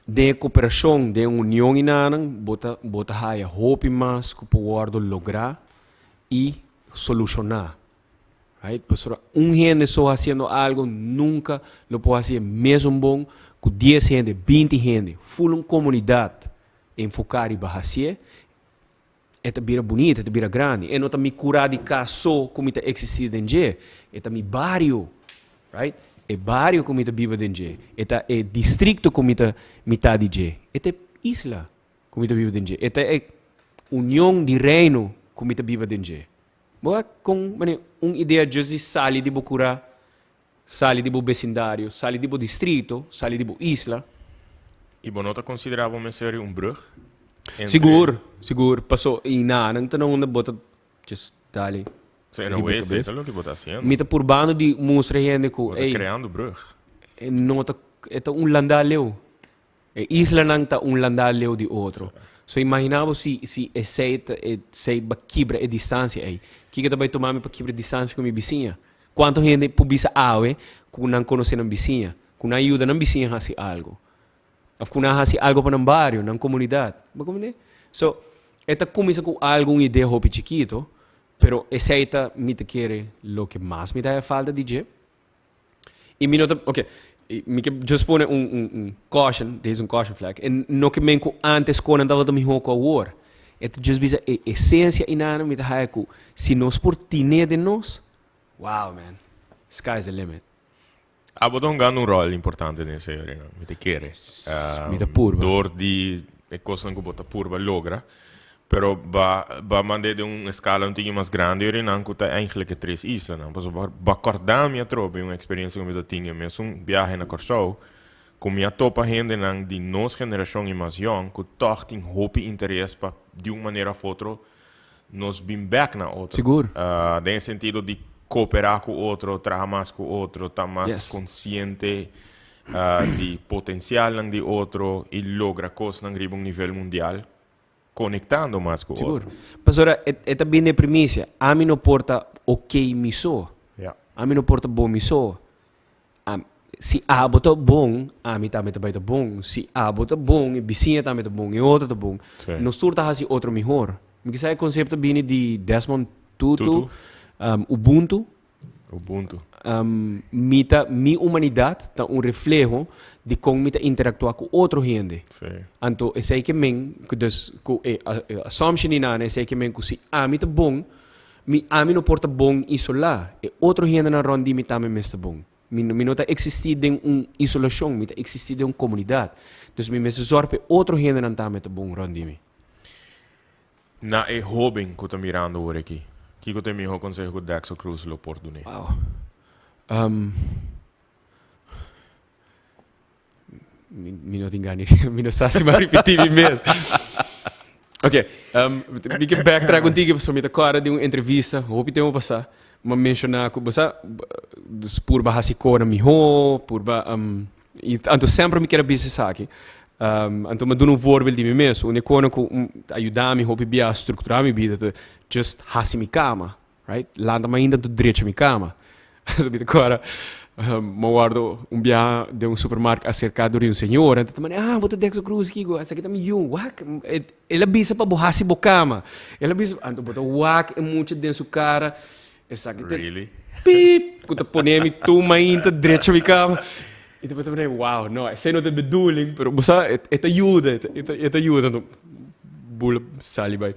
den e cooperacion, den e union inanan, bo ta bo ta haya hopi mas cu por wordo logra y soluciona. Right? Pasobra un hende so haciendo algo nunca lo por haci e mesun bon cu dies hende, binti hende. Full un comunidad enfoca riba hacié, e ta bira bunita, e ta bira grandi. E no ta mi cura di cas so cu mi ta existi den dje, e ta mi bario. Right? E bario cu mi ta biba den dje, e ta e districto cu mi ta mitad di dje, e ta e isla cu mi ta biba den dje, e ta e union di reino cu mi ta biba den dje. Bo a kon mane un idea djis di sali di bo kurá, sali di bo besindario, sali di bo distrito, sali di bo isla. I bo no ta konsiderá bo mester un brug entre. Sigur, sigur. Paso i na nan ta na unda bo ta just dale So in a riba way, kabes. esei ta loke bo ta hasiendo. Mi ta purbando di mustra hende ku Bo ta ey, kreando brug. e no ta, e ta un landá leu. E islanan ta un landá leu di otro. So imaginá bo si si esei ta esei ba kibra e distansia ei. Kiko ta bai tuma mi pa kibra e distansia ku mi bisiña? Kuantu hende por bisa awe ku nan konosé nan bisiña, ku nan yuda nan bisiña hasi algu? Òf ku nan hasi algu pa nan bario, nan komunidat? Bo komprendé? So, e ta kuminsá ku algu, un idea hopi chikito, pero esei ta mi ta kere loke mas mi ta haya falta di dje. Y mi no ta, ok, mi ke just pone un, un, un caution, deze un caution flag. En no ke men ku antes konan tabata mihó ku awor. E ta just bisa e esencia inana mi ta haya ku si nos por tine den nos, wow man, sky's the limit. Abo ta hungando un rol importante den esei, Rina. Mi ta kere. Mi ta purba. Door di e kosnan ku bo ta purba logra. Pero ba ba mand'é den un escala un tiki mas grandi orinan cu ta eigenlijk e tres islanan. Pasobra ba ba corda mi atrobe un experiencia cu mi ta tin e mesun biahe na Corsou, cu mi a topa hendenan di nos generacion y mas yong cu tog tin hopi interes pa di un manera of otro nos bin bek na otro. Sigur. Den e sentido di coopera cu otro, traha mas cu otro, ta mas consciente di potencialnan di otro y logra cosnan riba un nivel mundial. Konektando mas ku Sigur. otro. Pasobra e e ta bini e primisia. Ami no por ta okey mi so. Ja. Ami no por ta bon mi so. Am si abo ta bon, ami tambe ta bai ta bon. Si abo ta bon, e bisiña tambe ta bon, e otro ta bon. Sí. Nos tur ta hasi otro mihor. Mi kisa e konsepto bini di Desmond Tutu, Tutu. Ubuntu. Ubuntu. Mi ta, mi humanidat ta un refleho di kon mi ta interaktuá ku otro hende. Sí. Anto esei ke men, ku dus ku e assumption di nan esei ke men ku si ami ta bon, mi ami no por ta bon isolá. E otro hendenan rònt di mi tambe mester bon. Mi mi no ta eksistí den un isolashon, mi ta eksistí den un komunidat. Dus mi mester zòrg pa e otro hendenan tambe ta bon rònt di mi. Na e hóben ku ta mirando ora aki, kiko ta e mihó konseho ku Dexter Cruz lo por dun'é? Wow. Um, mi, mi no tin gana di, mi no sa si mi a ripití mi mes. Ok, um, mi ke backtrack un tiki pasobra mi ta kòrda di un entrevista hopi tempu pasá, mi a menshoná ku bo sa, dus purba hasi kos nan mihó, purba, um, I anto semper mi kier a bisa esaki. Anto mi a duna un voorbeeld di mi mes. Un e ku a yuda mi hopi bia strukturá mi bida ta just hasi mi kama, right? Lanta mainta anto drecha mi kama. Anto mi ta kòrda mi a wòrdu un bia den un supermarkt aserká dor di un señora, anto ta manda, ah bo ta Dexter Cruz kiko? Esaki ta mi yu. Wak, el a bisa pa bo hasi bo kama. El a bisa, anto bo ta wak e mucha den su kara. Esaki ta Really? piep ku ta pone mi tur mainta drecha mi kama. Y despues ta wow, no, esey no ta e bedoeling, pero bo sa, e ta yuda, e ta yuda, anto bula sali bay.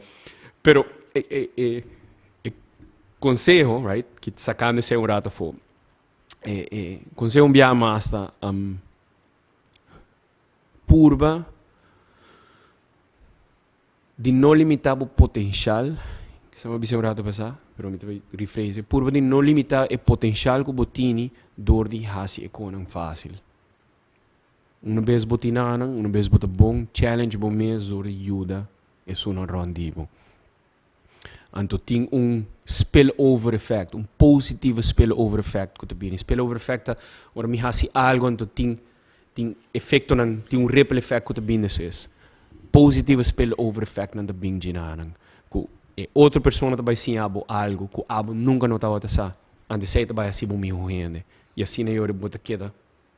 Pero e e e e conseho, right, ki sacando esey un rato afo, e e conseho un biaha mas ta purba di no limita bo potencial, kisa mi a bisa un rato pasa, pero mi ta bay rephrase, purba di no limita e potencial cu bo tini door di haci e conan facil. Una bes bo tin anan, una bes bo ta bon, challenge bo mes door di yuda esunnan rond di bo. Anto tin un spillover effect, un positieve spillover effect cu ta bini. Spillover effect ta ora mi haci algo anto tin tin efectonan, tin un ripple effect cu ta bini despues. Positieve spillover effectnan ta bin djinanan cu e otro persona ta bay siña bo algo cu abo nunca no tabata sa. Anto esey ta bay haci bo miho hende y asina yori bo ta keda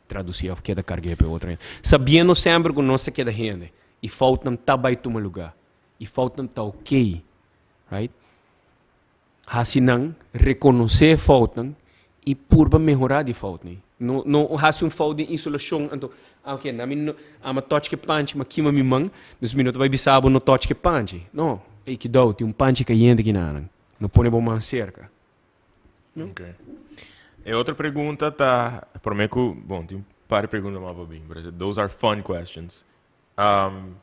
traduci of keda cargu'e pa e otro hende. Sabiendo semper cu nos ta keda hende y foutnan ta bay tuma lugar. Y foutnan ta ok, right? Hasi nan reconoce e foutnan y purba mehora di foutnan. No, no hasi un fout den isolacion, anto, ah, ok, na mi no, ama touch ke panchi, ma kima mi man, dus mi no ta bai bisa bo no touch ke panchi. No, ey, kidao, tin un panchi cayente kinanan. No pone bo man cerca. No? Ok. E otro pregunta ta, prome cu, bon, tin un par di pregunta mas pa bin, pero those are fun questions. Um,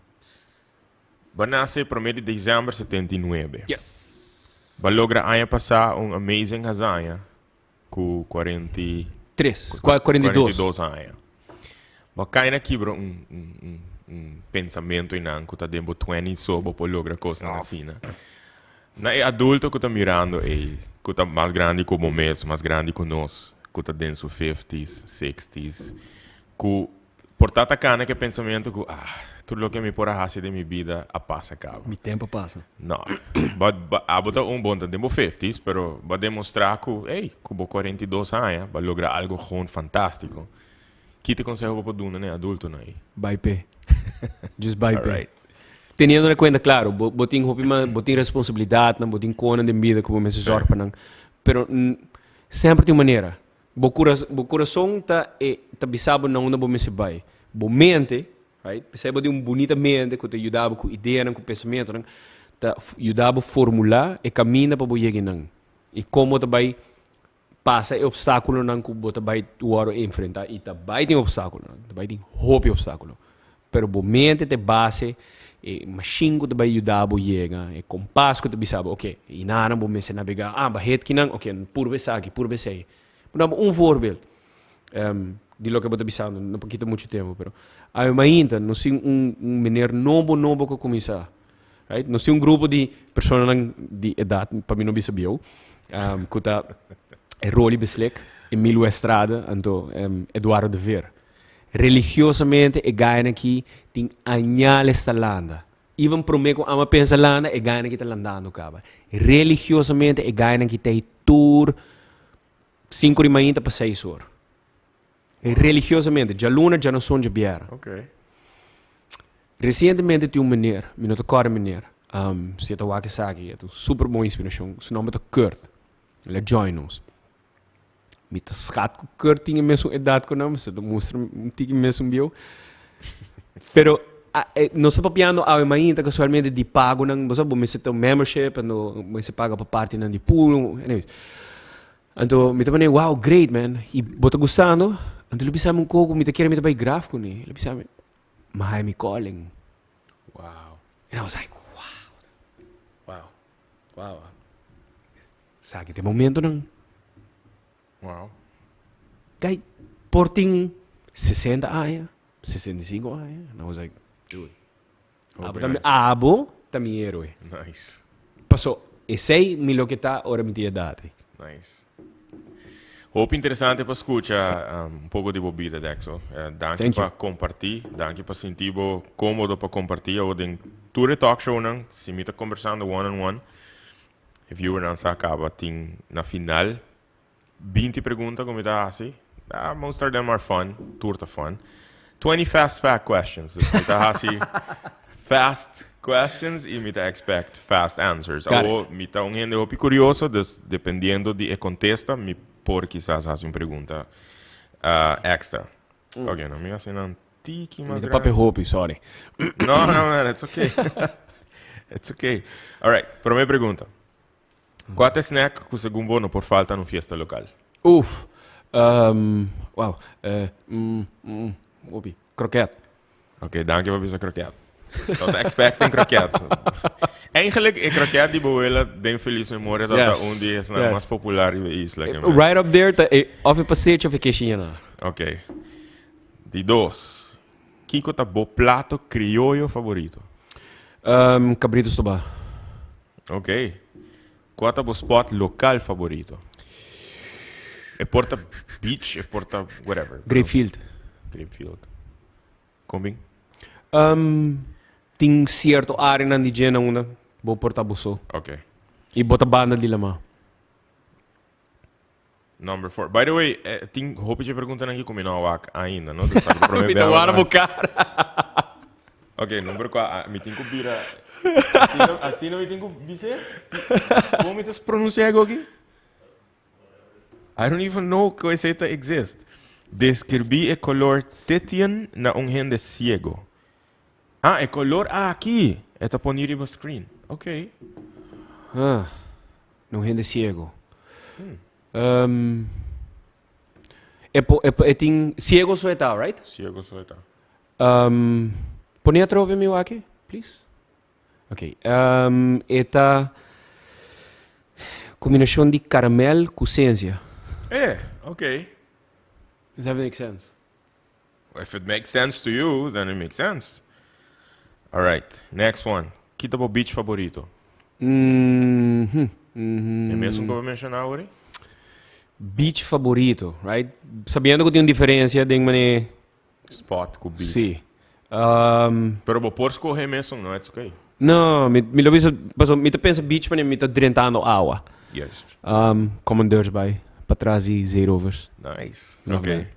Bo nace prome di december 79. Yes. Bo logra aña pasa un amazing hazaña cu cuarenta Tres, 42. 42 aña. Bo cay na kibra un, un, un, un pensamento einan cu ta den bo 20 so bo por logra cosnan asina. Na e adulto cu ta mirando ei, cu ta mas grandi cu bo mes, mas grandi cu nos, cu ta den su fifties, sixties, cu Por ta ta cana cu e pensamiento cu, ah, tur loke mi por a haci den mi bida a pasa caba. Mi tempo a pasa. No. Bo, bo, abo ta un bon ta den bo fifties, pero bo a demostra cu, hey, cu bo 42 aña, bo a logra algo gewoon fantastico. Ki te conseho bo por duna na e adultonan ey? Bai p'e. Just bai p'e. Alright. Teniendo na cuenta, claro, bo, bo tin hopi mas, bo tin responsabilidadnan, bo tin conan den bida cu bo mester zorg pa nan. Pero, semper tin un manera. Bo curas, bo curason ta e ta bisa bo na unda bo mester bai. Bo mente, right, p'esei bo tin un bunita mente cu ta yuda bo cu ideanan, cu pensamentonan, ta yuda bo formula e caminda pa bo yega einan. Y con bo ta bai pasa e obstaculonan cu bo ta bai worde enfrenta. Y ta bai tin obstaculonan, ta bai tin hopi obstaculo. Pero bo mente ta e base, e machine cu ta bay yuda bo yega, e kompas cu ta bisa bo, ok, einanan bo mester nabega, ah, ba het kinan, ok, purba esaki, purba esei. Bo daba un voorbeeld di loke bo ta bisando, no por kita mucho tempo, pero awe mainta nos tin un un meneer nobo nobo cu a cuminsa, right? Nos tin un grupo di personanan di edad, pa mi no bisa bieu, cu ta Rolly Beslik, Emilio Estrada, anto Eduardo de Veer. Religiosamente e gainan aki tin añales ta landa. Even prome ku ama pensa landa, e gainan aki ta landando kaba. Religiosamente e gainan aki ta ei tur sinku di mainta pa seis or. Religiosamente, djaluna, djanason, djabièrnè. Okay. Resientemente tin un meneer, mi no ta kòrda e meneer, si e ta wak esaki, e ta un super bon inspirashon, su nòmber ta Kurt. El a join nos. Mi ta schat cu Kurt tin e mesun edad cu nan, so ta mustra un tiki mesun bieu. Pero nos ta papiando awe mainta casualmente di pagonan, bo sa bo mester ta un membership, anto bo mester paga pa partinan di pool, anyways. Anto mi ta pone, wow, great man, y bo ta gustando? Anto lo bisa mi un coco, mi ta kere mi ta bay graf cune. Lo bisa mi, mi haya mi calling. Wow. And I was like, wow, wow, wow. Sa ki ta e momentonan. Wow. Kijk, por tin 60 aña, 65 aña. And I was like, dude. Abo ta mi, abo ta mi héroe. Nice. Paso, esei mi loke ta ora mi tin edad ei. Nice. Hopi interesante pa scucha un poco di bo bida, Dexo. Danki Thank you. pa comparti, danki pa sinti bo comodo pa comparti. Awo den tur e talk shownan, si mi ta conversando one on one, E viewernan sa caba tin na final 20 pregunta cu mi ta haci. Ah, most of them are fun. Tur ta fun. 20 fast fact questions. Dus mi ta haci fast questions y mi ta expect fast answers. Got it. Awo mi ta un hende hopi curioso, dus dependiendo di e contesta mi por kisas haci un pregunta ah, extra. Ok, no mi hasi nan tiki mas Mi ta grandi. papia hopi, sorry. No, no, man, it's okay. It's okay. All right, prome pregunta. Cua ta e snack cu segun bo no por falta na un fiesta local? Uf, wow, eh, mm, mm, hopi. Kroket. Ok, danki pa bisa kroket. No ta expecting kroket. Eigenlijk, e kroket di bo wela den feliz memoria ta Yes, un di esnan yes. mas popular riba e isla. ke men. Right up there ta e of e pastechi of e keshina. Ok. Di dos. Kiko ta bo plato crioyo favorito? Cabrito stobá. Ok. Kua ta bo spot local favorito? E por ta beach, e por ta whatever. Grapefield. Grapefield. Kon bin? Tin cierto areanan di dje na unda bo por ta bo so. Ok. Y bo ta banda di lama. Number four. By the way, eh, tin hopi dje preguntanan aki ku mi no a wak ainda, no? Dus aki prome Mi ta bel wara na- bo cara. Ok, number kwa, ah, mi tin ku bira. Asina, asina mi tin ku bis'é? Kon mi ta pronuncia e aki? I don't even know ku esei ta exist. Describí e color titien na un hende ciego. Ah, e color aki. E ta poni riba screen. Ok. Ah, na un hende ciego. Um, e, po, e, e tin ciego so e ta, right? Ciego so e ta. Um, pone atrobe mi waki, please. Ok. Um, e ta combinacion di caramel cu sensia. Eh, ok. Does that make sense? If it makes sense to you, then it makes sense. All right, next one. Ki ta bo beach favorito? Mm -hmm. E mesun ku bo menciona awor? Beach favorito, right? Sabiendo ku tin un diferencia den mane... Spot ku beach. Si. Pero bo por scoge mesun, no? It's okay. No, mi lo bisa, paso mi ta pensa beach mane mi ta drentando awa. Juist. Commandeursbaai, patras di Zeerovers. Nice. Love Okay. that.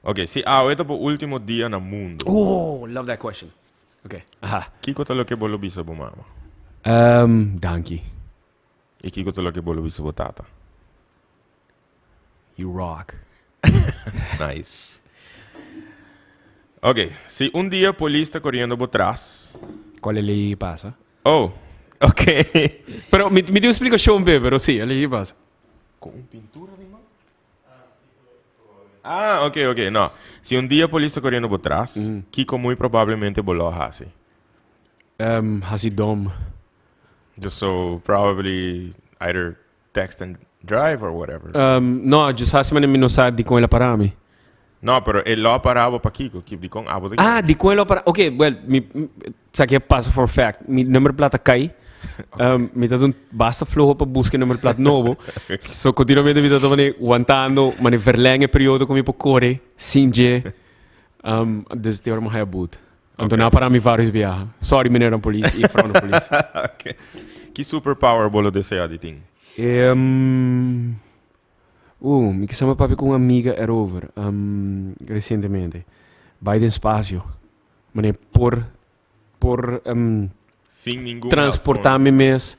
Ok, si awe ta bo ultimo dia na mundo. Oh, love that question. Ok, aha. Kiko ta loke bo lo bisa bo mama? Danki. I kiko ta loke bo lo bisa bo tata? You rock. Nice. Ok, si un dia polis ta koriendo bo tras. Cual e ley ei pasa? Oh, ok. Pero mi mi tin un splikashon p'e, pero si, e ley ei pasa. Con un pintura di man? Ah, ok, ok. No. Si un dia polis ta koriendo bo tras, kiko muy probablemente bo lo hasi? Hasi dom. Just so probably either text and drive or whatever. No, just hasi manera mi no sa dikon el a para mi. No, pero e lo a para bo pakiko? Ki dikon abo ta Ah, dikon el lo a para. Ok, well, mi sa ke pasa for fact. Mi number plat a kai. Mi ta un basta floho pa buska e number plat nobo. So continuamente mi ta ta mane wantando, mane verleng e periodo ku mi por kore sin dje. Dus te ora mi haya boet. Anto nan a para mi varios biaha. Sorry meneer nan polis i vrouw nan polis. Ok. Ki superpower bo lo desea di tin? Mi kisa mi papia ku un amiga erover resientemente. Bai den spasio. Mane por por Sin ningun transporta mi mes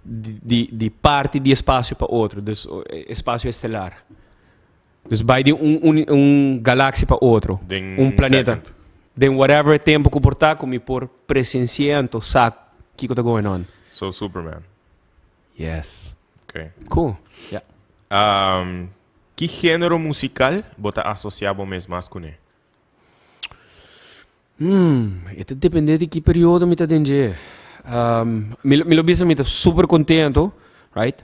di di parti di espacio pa otro, dus espacio estelar. Dus bai di un un un galaxia pa otro, Den un planeta. second. Den whatever tempo ku por ta ku mi por presencia anto sa kiko ta going on. So Superman. Yes. Okay. Cool. Yeah. Ki genero musical bo ta asocia bo mes mas kuné? Hmm, e ta depende di ki periodo mi ta den dje. Mi mi lo bisa mi ta super contento, right,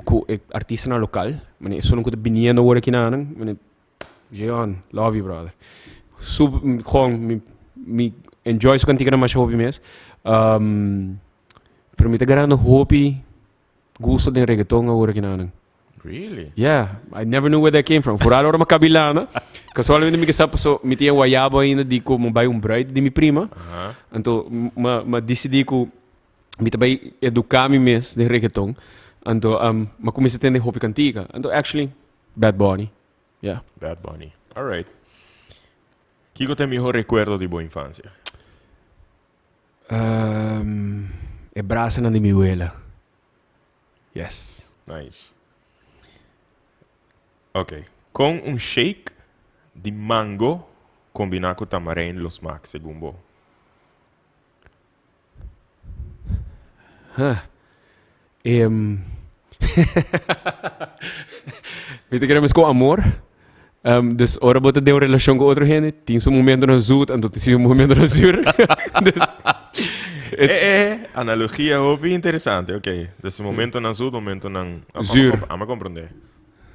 ku e artistanan lokal, mane esunnan ku ta biniendo awor akinanan, mane Jeon, love you brother. Super, gewoon mi mi enjoy su kantikanan masha hopi mes. Pero mi ta garando hopi gusto den reggaeton awor akinanan. Really? Yeah, I never knew where that came from. Vooral ora mi kabi lana. Casualmente mi kisa paso mi tin e guayabo ainda di ku mi bai un bruid di mi prima. Anto ma ma disidi ku mi ta bai educa mi mes den reggaeton. Anto ma kuminsa tende hopi kantika. Anto actually Bad Bunny. Yeah. Bad Bunny. Alright. Kiko ta e miho rekuerdo di bo infansia? E brasanan di mi wela. Yes. Nice. Ok. Kon un shake di mango kombiná ku tamarijn lo smak segun bo? Huh. Em, Mi ta kere mes ku amor. Um, dus ora bo ta den un relashon ku otro hende, tin su momentonan zoet, anto tin su momentonan zuur. Dus, Eh, eh, analogia hopi interesante, ok. Dus momentonan zoet, momentonan... Zuur. Amo comprende.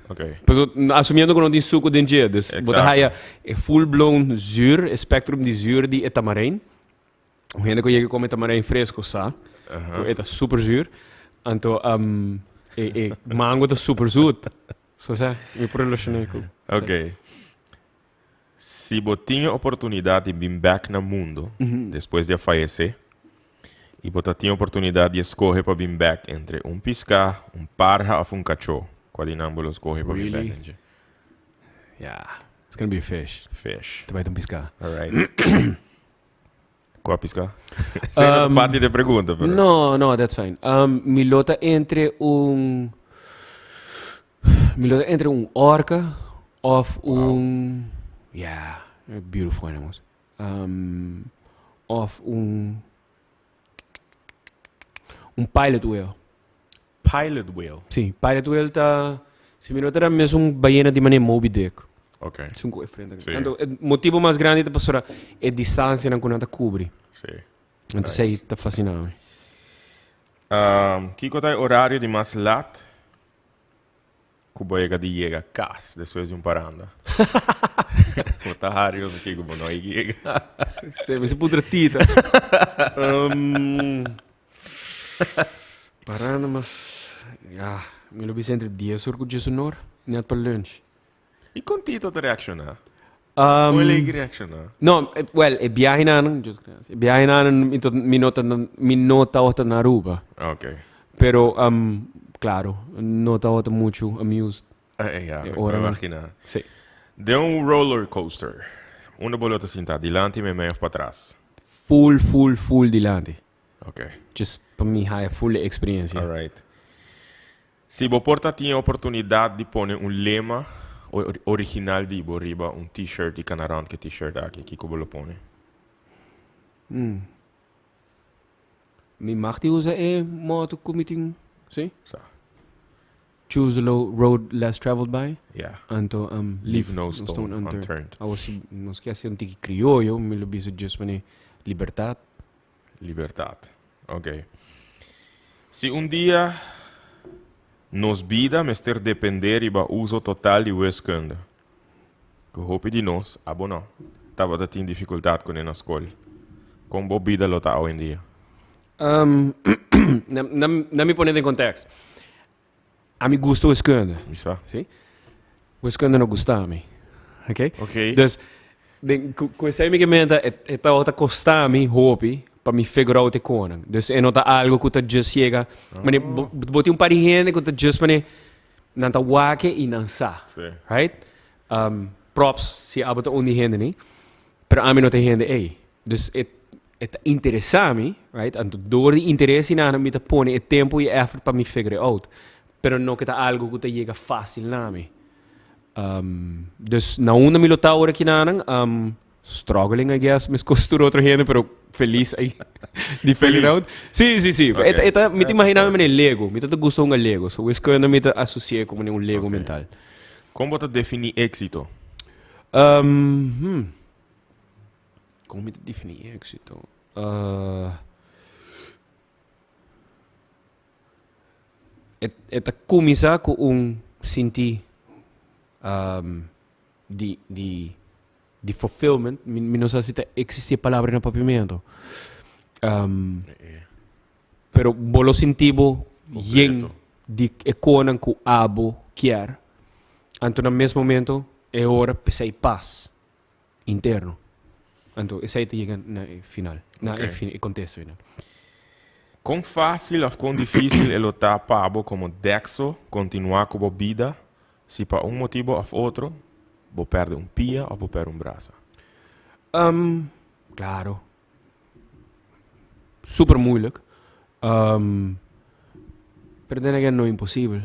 Ok. Paso, asumiendo ku no tin suku den dje, dus bo ta Exacto. haya e full blown zuur, e spectrum di zuur di e tamarijn. Un hende ku yega kome tamarijn fresco sa, ku e ta super zuur. Anto um, e, e mango ta super zoet. So sa, mi por relacioná ku. Ok. Si bo tin e oportunidad di bin bek na mundo despues di a fayece y bo ta tin oportunidad di escoge pa bin bek entre un pisca, un parha of un cacho, cual di nan bo lo scoge pa bin bek Really? den dje? Yeah, it's gonna be a fish. Fish. Ta bai ta un pisca. Alright. Cua pisca? Esey no ta parti di e pregunta, pero. No, no, that's fine. Um, mi lo ta entre un Mi lo ta entre un orca of un yeah, beautiful animals. Um, of un un pilot whale. Pilot whale. Sí, pilot whale ta si mi no ta mes un ballena di manera Moby Dick. Ok. Esun cu e frente. Sí. Anto, e motibo mas grandi ta pasobra e distancianan cu nan ta cubri. Sí. Anto esey ta fascina mi. Um, kiko ta e horario di mas lat Ku bo yega di yega kas despues di un paranda. Bo ta hari oso kiko bo no yega. Se mi se puntra tita. Um, paranda mas, ja, mi lo bisa entre 10 or ku 10 or, net pa lunch. I kon Tito ta reakshoná? Um, Kon el a reakshoná? No, eh, well, e biahenan, Dios gracias. E biahenan mi, to, mi no ta, mi no tabata na Aruba. Ok. Pero, um, claro, no tabata mucho amused. Eh, ja, E me ora nan. imagina. Sí. Den un roller coaster, unda bo lo ta sinta? Dilanti, meimei of patras? Full, full, full dilanti. Ok. Just pa mi haya full e experiencia. Alright. Si bo por ta tin e oportunidat di pone un lema original di bo riba un t-shirt di cana rond ke t-shirt aki, kiko bo lo pone? Mi mag di usa e motto ku mi tin, si? Sa. Choose the road less traveled by. Yeah. Anto leave no stone unturned. Awo si nos ke hasi un tiki krioyo, mi lo bisa just mane libertad. Libertad. Ok. Si un dia nos bida mester depende riba uso total di wiskunde, ku hopi di nos, abo no, tabata tin difikultat kuné na skol, kon bo bida lo ta awendia? Um, na, na mi pone den context. A mi gusta wiskunde. Mi sa. Si? Wiskunde no gusta mi. Ok? Ok. Dus, den, ku, ku esei mi ke menta, e, e tabata kosta mi hopi pa mi figure out e konan. Dus e no ta algo ku ta just yega. Oh. Mane, bo, bo tin un par di hende ku ta just mane, nan ta wak i nan sa. Si. Right? Um, props si abo ta un di hende ni. Pero ami no ta e hende ei. Dus e e ta interesá mi, right? Anto door di interes hinana mi ta pone e tempo i e effort pa mi figure it out. Pero no ke ta algo ku ta yega fácil na mi. Um, dus na unda mi lo ta ora kinanan, um, struggling I guess, meskos tur otro hende, pero feliz ai di figure it Feliz. out. Sí, sí, sí. Ok. E ta, e ta, mi ta That's imagina mi important. manera Lego. Mi ta ta gusta hunga Lego. So wiskunde mi ta asoci'é ku manera un Lego Ok. mental. Kon bo ta definí éksito? Um, hmm. Kon mi ta definí éksito? Uh, e, e ta kuminsá ku un sintí um, di, di, di fulfillment. Mi, mi no sa si ta eksistí e palabra na papiamentu. Um, pero bo lo sinti bo yen Completo. di e konan ku abo kier. Anto na mes momento e ora p'esei pas. Interno. Anto esei ta yega na e final, na e fin, e kontesto final. Kon fásil òf kon difísil e lo ta pa bo komo Dexo kontinuá ku bo bida si pa un motibu òf otro bo pèrdè un pia òf bo pèrdè un brasa? Um, klaro. Super moeilijk. Um, pero den again no imposibel.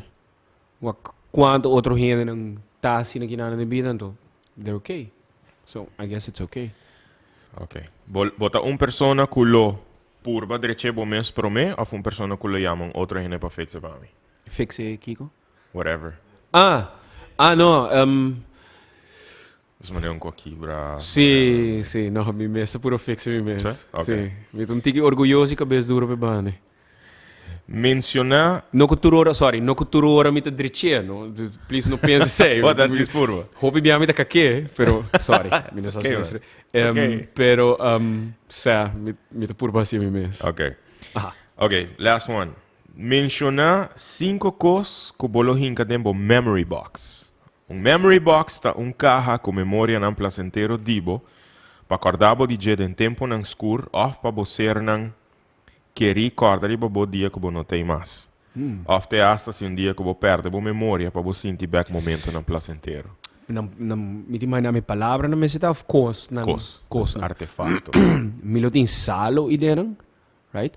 Wak kuantu otro hendenan ta asina kinan den bida anto. they're okay. So, I guess it's okay. Ok. Bo, bo ta un persona ku lo purba dreche bo mes promé of un persona ku lo yama un otro hende pa fixe pa mi? Fixe kiko? Whatever. Ah! Ah, no, um. Dus manera un ku a kibra. Sí, sí, no, mi mes ta puro fixe mi mes. Sí? Ok. Sí. Mi ta un tiki orguyoso i kabes duro p'e banda. Menciona. No ku tur ora, sorry, no ku tur ora mi ta drech'é, no. Please no pensa esei. Bo ta djis purba. Hopi bia mi ta kak'é, pero sorry, mi no It's sa okay, si man. mester. It's okay. Pero, sa, mi, mi ta purba hasi mi mes. Ok. Aha. Ok, last one. Menciona cinco cos ku bo lo hinka den bo memory box. Un memory box ta un kaha ku memorianan placentero di bo pa kòrda bo di dje den tempunan skur òf pa bo sernan kerí kòrda riba bo dia ku bo no t'ei mas. Òf te asta si un dia ku bo pèrdè bo memoria pa bo sinti bèk momentunan plasentero. Nan, nan, mi ta imaginá mi palabranan mester ta òf kosnan? Kos. Kosnan. Artefakto. Mi lo tin salo i denan, right?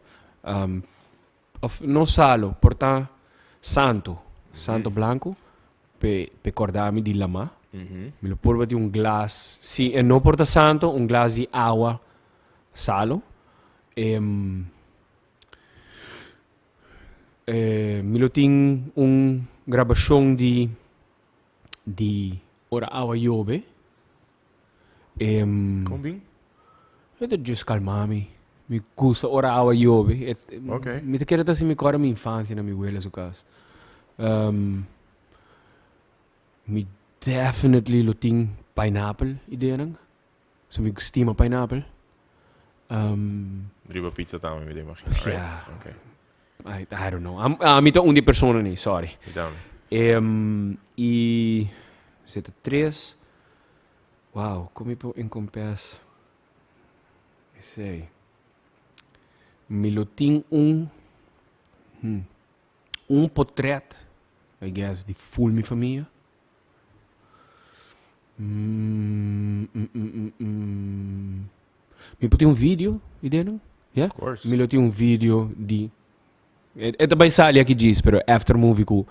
Òf no salo, por ta santo, santo blanku, p'e, p'e kòrda mi di lamá. Mi lo purba tin un glas, si e no por ta santo, un glas di awa salo. Em, eh, mi lo tin un grabashon di, di ora awa yobe. Em, Kon bin? E ta djis kalma mi. Mi gusta ora awa yobe. E, Ok. Mi ta kere ta si mi kòrda mi infansia na mi wela su kas. Em, mi definitely lo tin pineapple ideanan. So mi stima pineapple. Um, Riba pizza tambe mi ta imagina, right? Yeah. Okay. I, I don't know. Am, ami ta un di persona ni, sorry. Mi tambe. Um, i zeta tres. Wow, kon mi por encompass esei? Mi lo tin un, hmm, un potret, I guess, di full mi famia. Mm, mm, mm, mm, mm. Mi por tin un video, idea no? Yeah? Of course. Mi lo tin un video di... E, e ta bai sali aki djis, pero after movie ku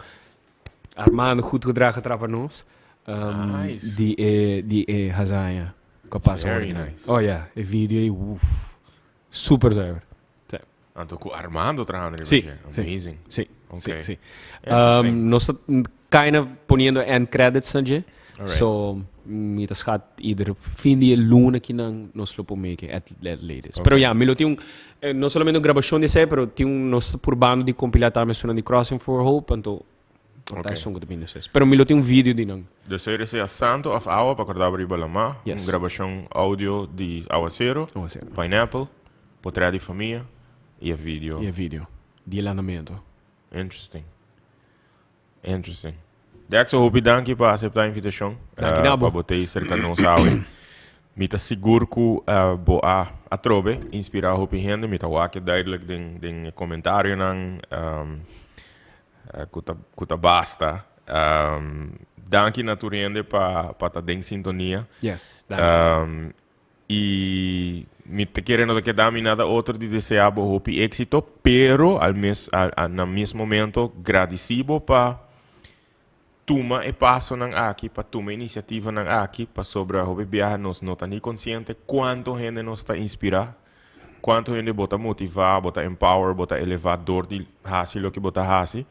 Armando goed gedragen trapa nos. Um, Nice. Di e, di e hazaña. Ku a pasa Very ordinario. nice. Oh yeah, e video ei, uff. Super zuiver. Sí. Anto ku Armando trahando riba Sí, dje. sí. Amazing. Sí, Okay. sí, sí. Interesting. Nos ta kinda poniendo end credits na dje. Alright. So, mi ta schat ieder fin di e luna kinan nos lo por make at, at latest. Okay. Pero ya, mi lo tin un, eh, no solamente un grabacion di esei, pero tin un, nos ta purbando di compila tambe esunnan di Crossing for Hope, anto por ta Okay. esun ku ta bini despues. Pero mi lo tin un video di nan. Dus serie sea santo of awa pa corda bo riba lama. Yes. Un grabacion audio di Awacero. Awacero. Pineapple. Potret di famia y e video. Y e video di e landamento. Interesting. Interesting. Dexter, hopi danki pa acepta e invitacion. Danki na bo. Pa bo tei cerca nos awe. Mi ta sigur cu bo a atrobe inspira hopi hende. Mi ta wak duidelijk den, den e comentarionan cu ta, cu ta basta. Danki na tur hende pa, pa ta den sintonia. Yes, danki. Y mi ta kere no ta keda mi nada otro di desea bo hopi éxito, pero al mes, al, al, na mes momento gradici bo pa tuma e pasonan aki, pa tuma e iniciativanan aki, pasobra hopi biaha nos no ta ni consciente cuanto hende nos ta inspira, cuanto hende bo ta motiva, bo ta empower, bo ta eleva door di haci loke bo ta haci.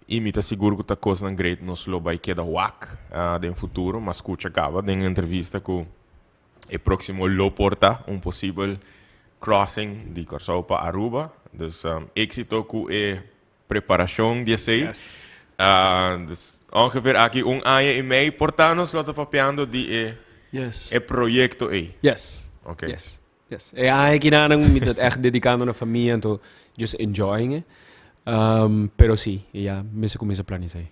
Y mi ta sigur cu ta cosnan great nos lo bay keda wak den futuro. M'a scucha caba den entrevista cu e proximo lo por ta un posibel crossing di Corsou pa Aruba. Dus exito cu e preparacion di esey. Yes. Dus ongeveer aki un aña y mei por ta nos lo ta papiando di e Yes. e proyecto ey. Yes. Okay. Yes. Yes. E aña kinanan mi ta echt dedicando na famia anto just enjoying it. Pero si, ya mester cuminsa plania esey.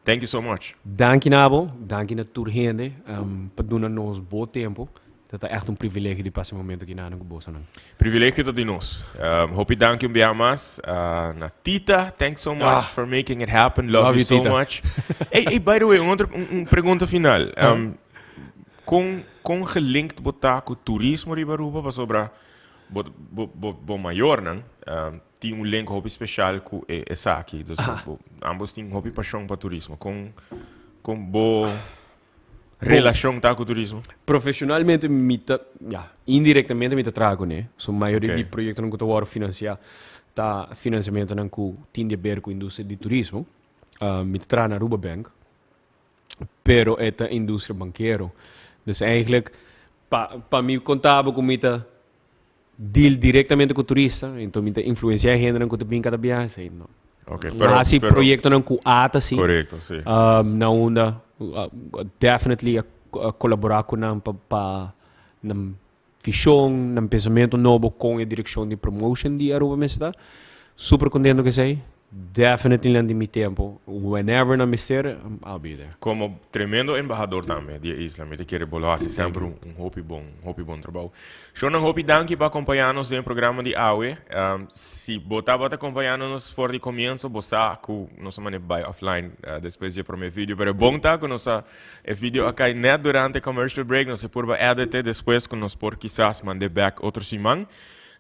Thank you so much. Danki na bo, danki na tur hende pa duna nos bo tempo. Ta ta echt un privilegio di pasa e momento kinanan cu bosonan. Privilegio ta di nos. Hopi danki un bia mas na Tita. Thanks so much for making it happen. Love, Love you you, so Tita. much. Hey, hey, by the way, un otro, un, un pregunta final. Kon kon gelinkt bo ta ku turismo riba Aruba? Pasobra bo bo bo bo mayornan tin un link hopi special ku e esaki. Dus bo bo ambos tin hopi pashon pa turismo. Kon kon bo. Relacion ta cu turismo? Profesionalmente mi ta, ja, indirectamente mi ta traha cune. So mayoria di proyectonan cu ta wordo financia ta financiamentonan cu tin di haber cu industria di turismo. Mi ta traha na Aruba Bank, pero e ta industria bankero. Dus eigenlijk pa mi conta bo cu mi ta deal directamente cu turista, enton mi ta influencia e hendenan cu ta bin cada biaha, esey no. Ok, No pero, haci pero, proyectonan cu ata si. Correcto, si. Na unda definitely a colabora cu nan pa nan vision, nan pensamento nobo con e direccion di promotion di Aruba mester ta. Super contento cu esey. Definitely nan di mi tempo. Whenever nan mester, I'll be there. Como tremendo embahador tambe di e isla, mi ta kere bo lo haci semper un hopi bon, hopi bon trabou. Shownan hopi danki pa acompaña nos den e programa di awe. Si bo tabata acompañando nos for di comienzo, bo sa cu nos a mane bai offline despues di e prome video, pero e bon ta cu nos a e video a cay net durante e commercial break, nos a purba edit despues cu nos por kisas mande back otro siman.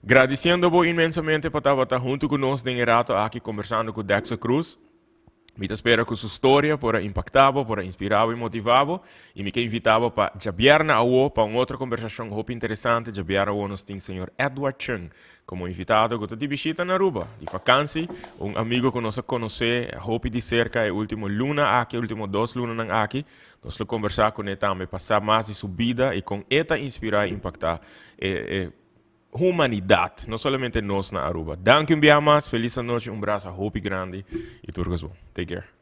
Gradiciendo bo inmensamente pa tabata hunto cu nos den e rato aki conversando cu Dexter Cruz. Mi ta spera cu su storia por a impacta bo, por a inspira bo y motiva bo. Y mi ke invita bo pa djabièrnè awo pa un otro conversacion hopi interesante. Djabièrnè awo nos tin señor Edward Chung como invitado cu ta di bishita na Aruba, di vakantie. Un amigo cu nos a conoce hopi di cerca e ultimo luna aki, e ultimo dos lunanan aki. Nos lo conversa cune tambe pa sa mas di su bida y con e ta inspira y impacta e humanidad, no solamente nos na Aruba. Danki un bia mas, feliz anochi, un brasa hopi grandi y tur cos bon. Take care.